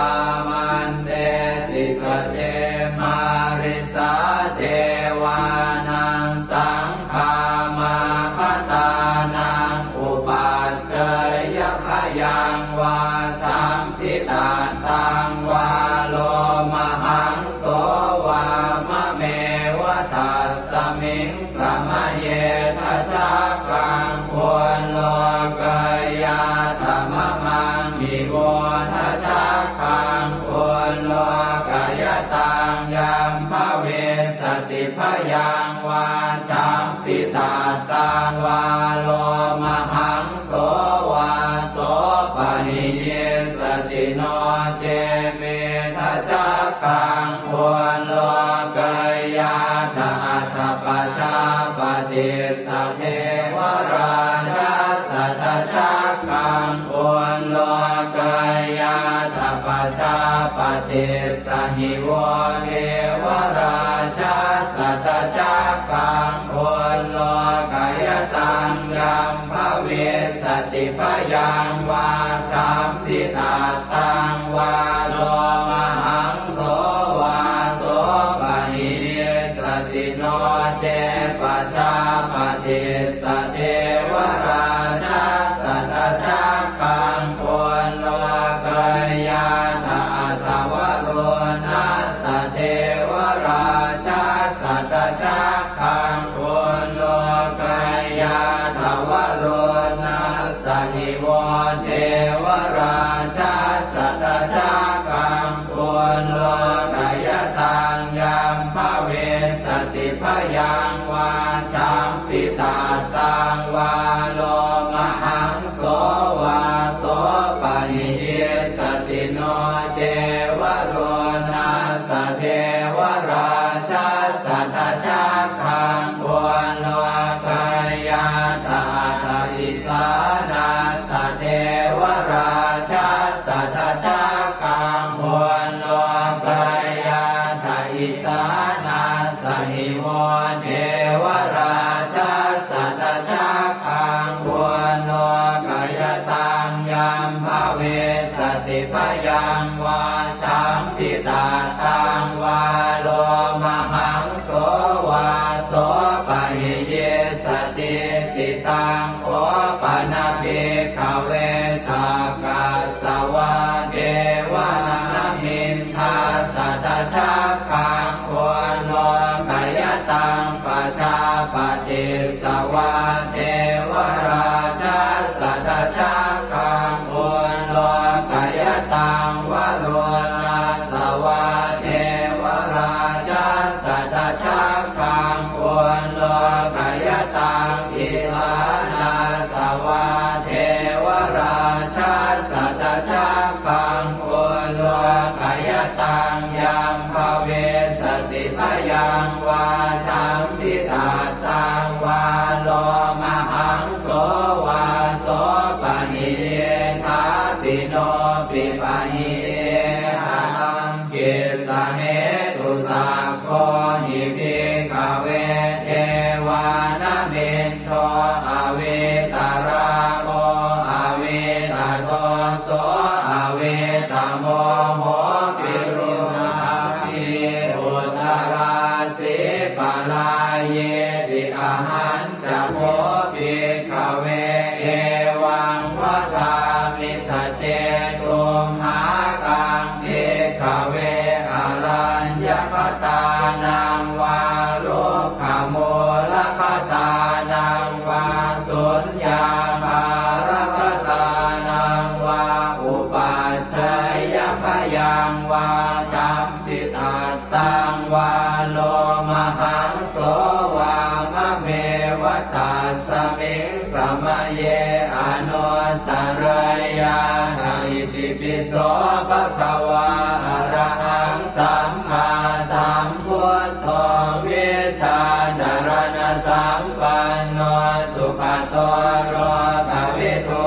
āmantesi. Sace mārisā devānaṃ saṅgāmā bhadānaṃ upajjheyya, bhayaṃ vā samphitattaṃ vā lomahaṃso vā mameva tasmiṃ samaye. Dhajaggaṃ ullokayātha mamaṃ ivo, dhajaggaṃ ullokayataṃ yaṃ bhavissati bhayaṃ vā samphitattaṃ vā lomahaṃso vā sopahiyissati. No ce me dhajaggaṃ ullokayātha, atha pajāpatissa devarājassa dhajaggaṃ ullokayātha, pajāpatissa hi vo devarājassa dhajaggaṃ ullokayataṃ yaṃ bhavissati bhayaṃ vā samphitattaṃ vā lomahaṃso vā sopahiyissati. No ce pajāpatissa devarājassa dhajaggaṃ ullokayātha, atha varuṇassa devarājassa dhajaggaṃ ullokayātha, varuṇassa hi vo devarājassa dhajaggaṃ ullokayataṃ yaṃ bhavissati bhayaṃ vā samphitattaṃ vā lomahaṃso vā sopahiyissati. No ce varuṇassa devarājassa dhajaggaṃ ullokayātha, atha isāṇassa devarājassa dhajaggaṃ ullokayātha, isāṇassa hi vo devarājassa dhajaggaṃ ullokayataṃ yaṃ bhavissati bhayaṃ vā samphitattaṃ vā lomahaṃso vā sopahiyissati. Jambitattaṃ vā lomahaṃso vā sopahi iddhāpi nopi pahi iddha taṃ kissa hetu. Sakko hi bhikkhave devānamin do avītarāgo avītadoso avītamoho virūḷhapī uttarāsī parāyīti. Ahañca kho bhikkhave evaṃ vadāmi saccesumhākaṃ bhikkhave araññagatānaṃ vā rukkhamūlagatānaṃ vā suññāgāragatānaṃ vā upajjhāyabhayaṃ vā jambitattaṃ vā lomahaṃso vā mameva tasmiṃ samaye anussarayyātha. Itipi so bhagavā arahaṃ sammāsambuddho vijjācaraṇasampanno sugato lokavidū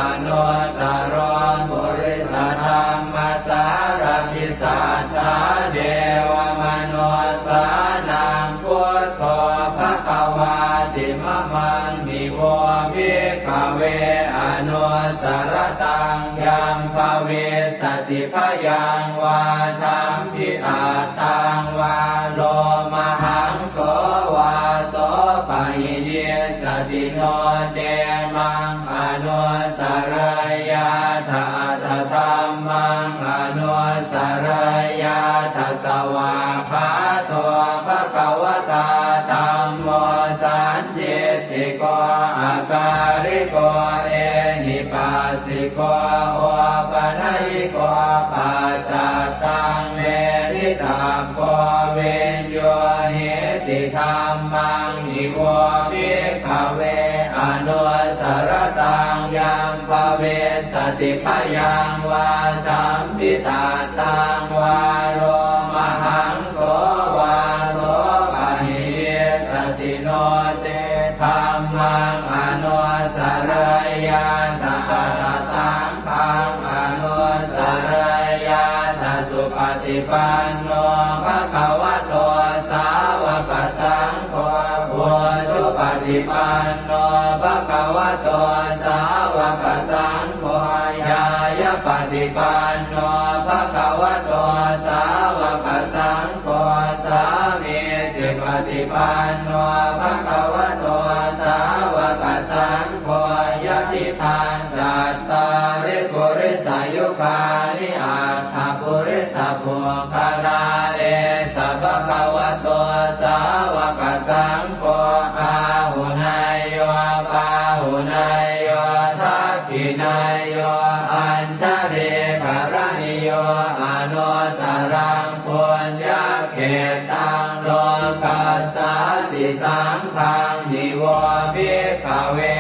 anuttaro purisadammasārathi satthā devamanussānaṃ buddho bhagavāti. Mamaṃ hi vo bhikkhave anussarattaṃ yaṃ bhavissati bhayaṃ vā jambitattaṃ vā lomahaṃso vā sopahi issati no ce maṃ anussarayyātha atha dhammaṃ anussarayyātha. Svākkhāto bhagavatā dhammo sandiṭṭhiko akāliko ehipassiko opanayiko paccattaṃ veditabbo viññūhīti. Dhammaṃ hi vo bhikkhave anussarattaṃ yaṃ bhavissati bhayaṃ vā jambitattaṃ vā lomahaṃso vā sopahi issati no ce dhammaṃ anussarayyātha atha saṅghaṃ anussarayyātha. Supaṭipanno bhagavato sāvakasaṅgho ujupaṭipanno bhagavato sāvakasaṅgho ñāyapaṭipanno bhagavato sāvakasaṅgho sāmīcipaṭipanno bhagavato sāvakasaṅgho yadidaṃ cattāri purisayugāni aṭṭha purisapuggalā esa bhagavato sāvakasaṅgho āhuneyyo pāhuneyyo dakkhiṇeyyo añjalikaraṇīyo anuttaraṃ puññakkhettaṃ lokassāti. Saṅghaṃ hi vo bhikkhave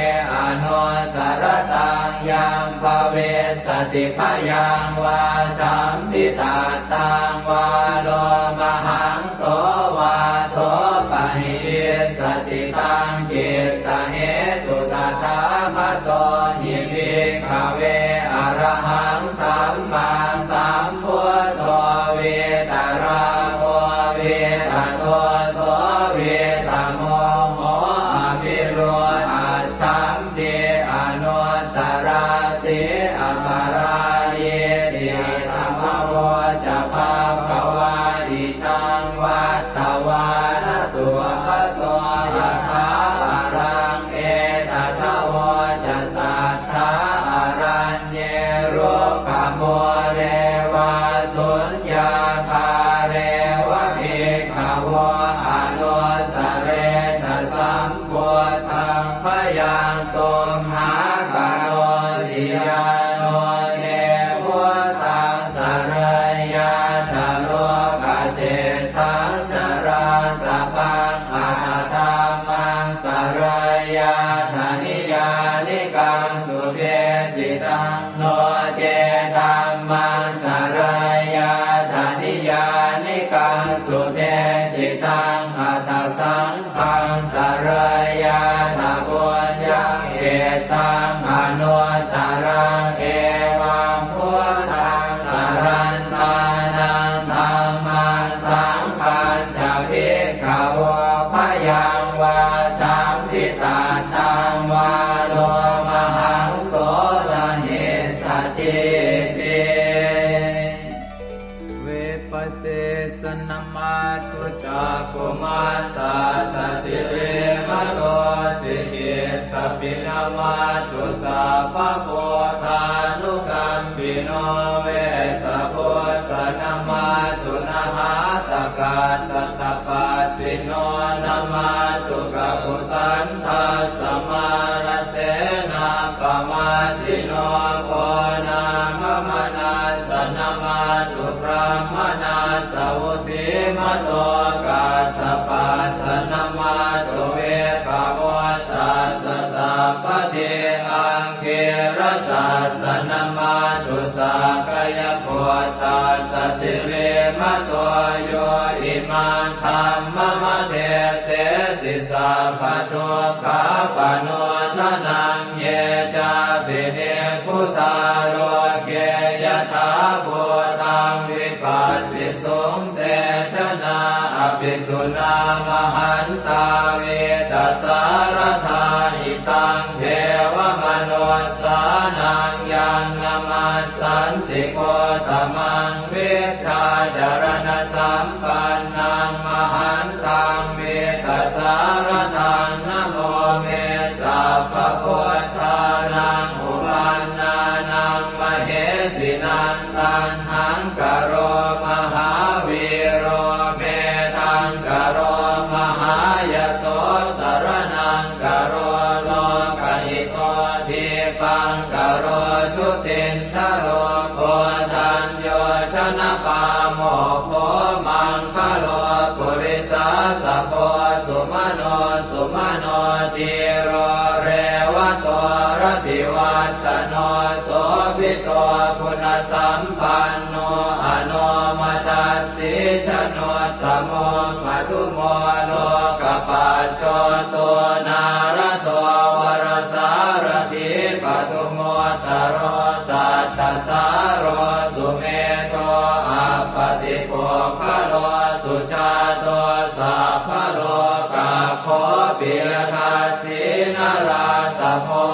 anussarattaṃ yaṃ bhavissati bhayaṃ vā jambitattaṃ vā lomahaṃso vā sopahi issati taṃ kissa hetu. Tathāgato hi bhikkhave arahaṃ sammāsambuddho vītarāgo vītadoso vītamoho avirūḷhaccham pi anusarāsi aparājīti. Idamavoca bhagavā idaṃ vattavāna sugato yathā araṃ etadavoca satthā araññe rukkhamūle vā suññāgāre va bhikkhavo anussaretha sam buddhaṃ bhayaṃ tumhākarosi. Yāno te buddhaṃ sarayyātha lokaseṭṭhaṃ narāsabhaṃ atha dhammaṃ sarayyātha niyyānikaṃ sudesitaṃ no ce dhammaṃ sarayyātha niyyānikaṃ sudesitaṃ taṃ anuttaraṃ. Evaṃ buddhaṃ sarantānaṃ dhammaṃ saṅghañca bhikkhavo bhayaṃ vā champi tattaṃ vā lomahaṃso na hissatī ti. Vipasīsa namatthu cakkhumantassa sirīmato, sikhīttapi namatthu sabbabuddhānukampino, Vessabhussa namatthu nhātakassa tapassino, namatthu kakusandhassa mārasenappamaddino, Konāgamanassa namatthu brāhmaṇassa vusīmato, Kassapassa namatthu vippamuttassa sabbadhi, Aṅgīrasassa namatthu sakyaputtassa sirīmato, yo imaṃ dhammamadesesi sabbadukkhāpanūdanaṃ. Ye cāpi nibbutā loke yathābhūtaṃ vipassisuṃ, te janā apisuṇā mahantā vītasāradā. Hitaṃ devamanussānaṃ yaṃ namassanti gotamaṃ, vijjācaraṇasampannaṃ mahantaṃ vītasāradaṃ. Namo me sabbabuddhānaṃ uppannānaṃ mahesinaṃ, Taṇhaṅkaro mahāvīro Medhaṅkaro mahāyaso, Saraṇaṅkaro lokahito, Dīpaṅkaro jutindharo, Koṇḍañño janapāmokkho, Maṅgalo purisāsabho, Sumano sumano dhīro, Revato rativaḍḍhano, Sobhito guṇasampanno, Anomadassī januttamo, Madhumo lokapajjoto, Nārado varasārathī, Padumu ttaro sattasāro, Sumedho appaṭipuggalo, Sujāto sabbalokaggo, Piyadassī narāsabho,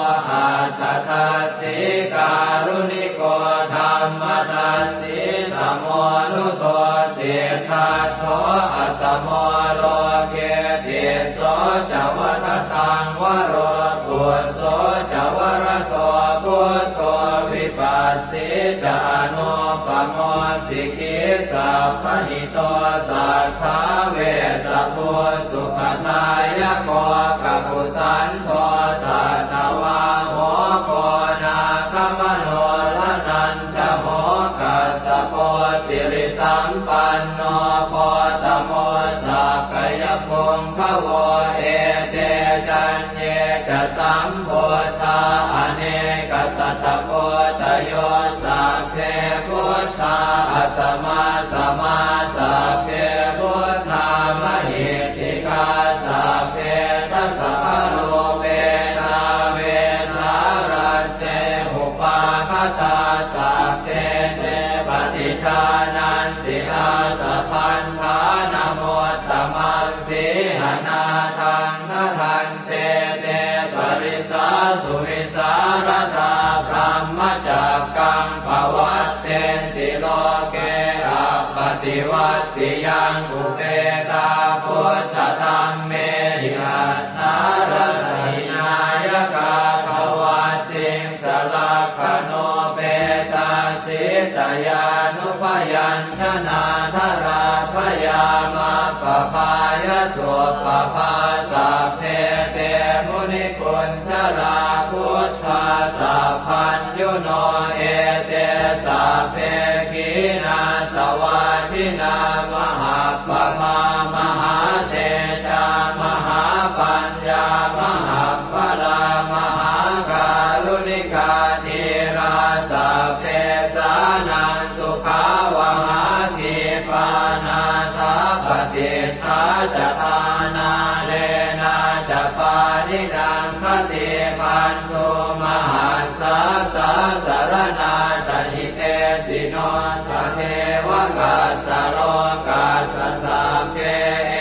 Atthadassī kāruṇiko, Dhammadassī tamonudo, Siddhattho asamo loke, Tisso ca vadataṃ varo, Phusso ca varado buddho, Vipassī ca anuppamo, Sikhī sabbahito satthā, Vessabhū sukhadāyako, Kakusandho satthavāho, Koṇāgamano raṇañ jaho, Kassapo sirisampanno, Gotamo sakyapuṅgavo. Ete caññe ca sambuddhā, anekasatakoṭayo, Sabbe buddhā asamassamā, Sabbe buddhā mahiddhikā, Sabbe dasabalūpetā, Vesālā te upāgatā, Sabbe te paṭijānanti, Ātabandhanamuttamaṃ. Sīhanāthaṃ gaṇhanti, Te parisāsu vivīsāradā, Brahmacakkaṃ pavattenti loke, Appaṭivattiyaṃ upetā, Buddhadhammehi attarata hinayakā, Dvattiṃsalakkhaṇūpetā, Sītayānubyañjanā, Jalābhayamakkhapāya suppabhā. Sabbe te munikuñjalā, Buddhā sabbaññuno, Ete sabbe khīṇāsavā, Jinā mahappamā, Mahātejā mahāpaññā, Mahappalā mahākāruṇikā, Dhīrā sabbesānaṃ sukhāvahā, Khipā nāthapaṭiṭṭhā ca, Āṇālēnā ca pāṇinaṃ, Te bandhū mahassāsā saraṇā ca hitesino, sadevakassa lokassa sabbe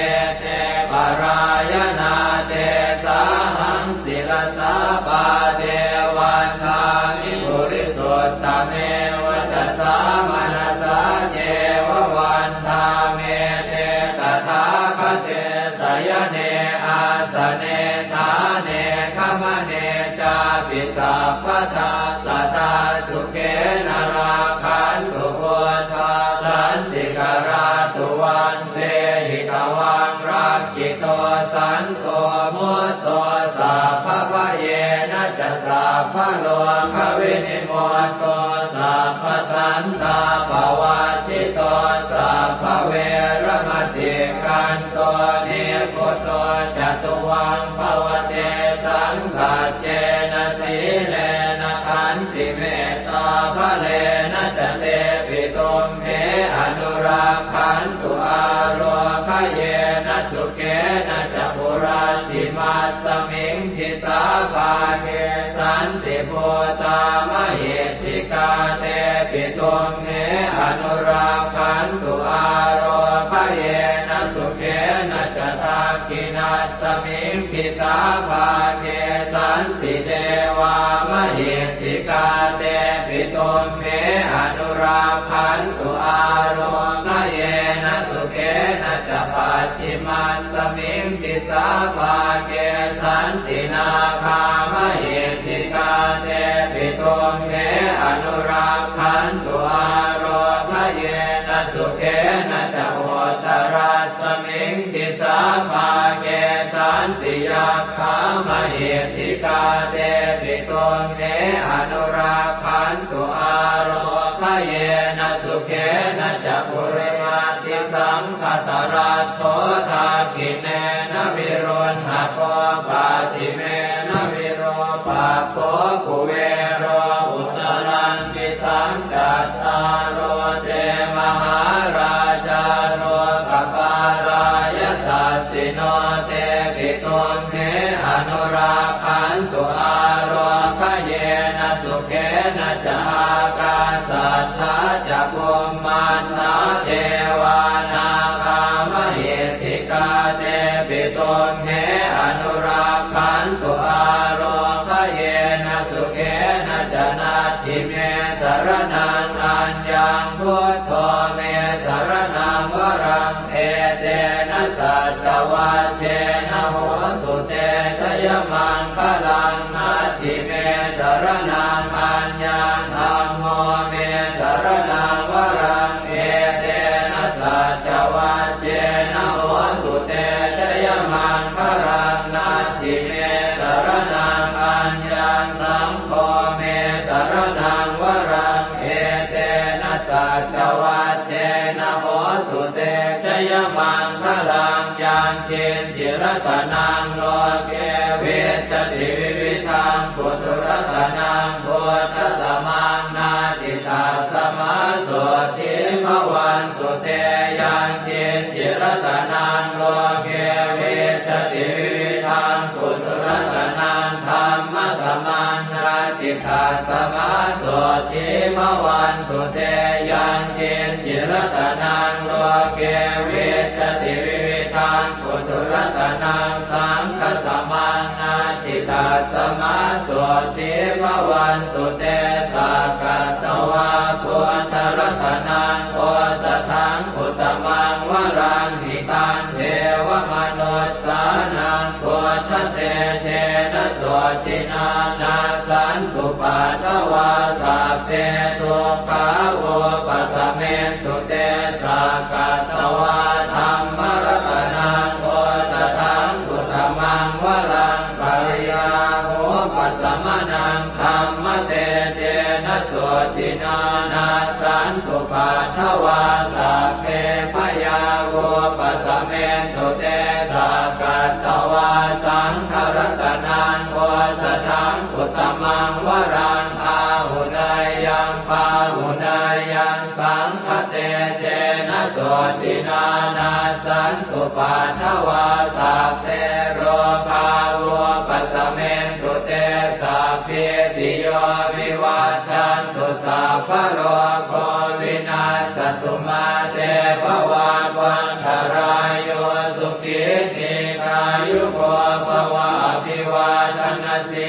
ete parāyanā, tesāhaṃ sirasā pāde vandāmi purisottame. Vacasā manasā ceva vandāmete tathāgate, sayane āsane ṭhāne gamane cāpi sabbadā, sadā sukhena rakkhantu buddhā santikarā. Tuvaṃ vehi tvaṃ rakkhito santo mutto, sabbabhayena ca sabbarogavinimutto, sabbasantāpavajjito, sabbaveramatikkanto nibbuto ca tuvaṃ bhava. Tesaṃ saccena sīlena khantimettābalena ca, tepi tumhe anurakkhantu ārogyena sukhena ca. Puratthimassa miṃ disābhāge santibhūtā mahiddhikā, tepi tumhe anurakkhantu ārogyena sukhena ca. Dakkhiṇassa miṃ disābhāge santidevā mahiddhikā, tepi tumhe anurakkhantu ārogyena sukhena ca. Pacchimassa miṃ disābhāge santināgā mahiddhikā, tepi tumhe anurakkhantu ārogyena sukhena ca. Uttarassa miṃ disābhāge santiyak khā mahiddhikā, tepi tumhe anurakkhantu ārogyena sukhena ca. Purimaṭṭhisaṅkhasāraddho dakkhiṇena viruḷhako, pacchimena virūpakkho kuvero uttaraṃ disaṃ. Cattāro te mahārājā lokapālā yasassino, tepi tumhe anurakkhantu ārogyena sukhena ca. Ākāsaṭṭhā ca bhummaṭṭhā devā nāgā mahiddhikā, tepi tumhe anurakkhantu ārogyena sukhena ca. Natthi me saraṇaṃ aññaṃ, buddho me saraṇaṃ varaṃ, etena saccavajjena hotu te jayamaṅgalaṃ. Natthi me saraṇaṃ aññaṃ, dhammo me saraṇaṃ varaṃ, etena saccavajjena hotu te jayamaṅgalaṃ. Natthi me saraṇaṃ aññaṃ, saṅgho me saraṇaṃ varaṃ, etena saccavajjena hotu te jayamaṅgalaṃ. Yaṅkiñci ratanaṃ loke vijjati vividhaṃ puthu, ratanaṃ buddhasamaṃ natthi, tasmā sotthī bhavantu te. Yaṅkiñci ratanaṃ loke vijjati vividhaṃ puthu, ratanaṃ dhammasamaṃ natthi, tasmā sotthī bhavantu te. Yaṅkiñci ratanaṃ loke vijjati vividhaṃ puthu, ratanaṃ saṅghasamaṃ natthi, tasmā sotthī bhavantu te. Sakkatvā buddharatanaṃ osathaṃ uttamaṃ varaṃ, hitaṃ devamanussānaṃ buddhatejena sotthinā, nassantupaddavā sabbe dukkhā vūpasamentu te. Sakkatvā dhammaratanaṃ osathaṃ uttamaṃ varaṃ, bhayāvūpasamanaṃ dhammatejena sotthinā, nassantupaddavā sabbe bhayā vūpasamentu te. Sakkatvā saṅgharatanaṃ osathaṃ uttamaṃ varaṃ, āhuneyyaṃ pāhuneyyaṃ saṅghatejena sotthinā, nassantupaddavā sabbe rogā vūpasamentu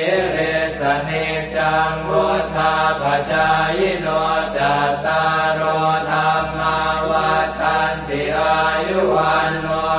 sīlissa niccaṃ vuḍḍhāpacāyino, cattāro dhammā vaḍḍhanti: āyu vaṇṇo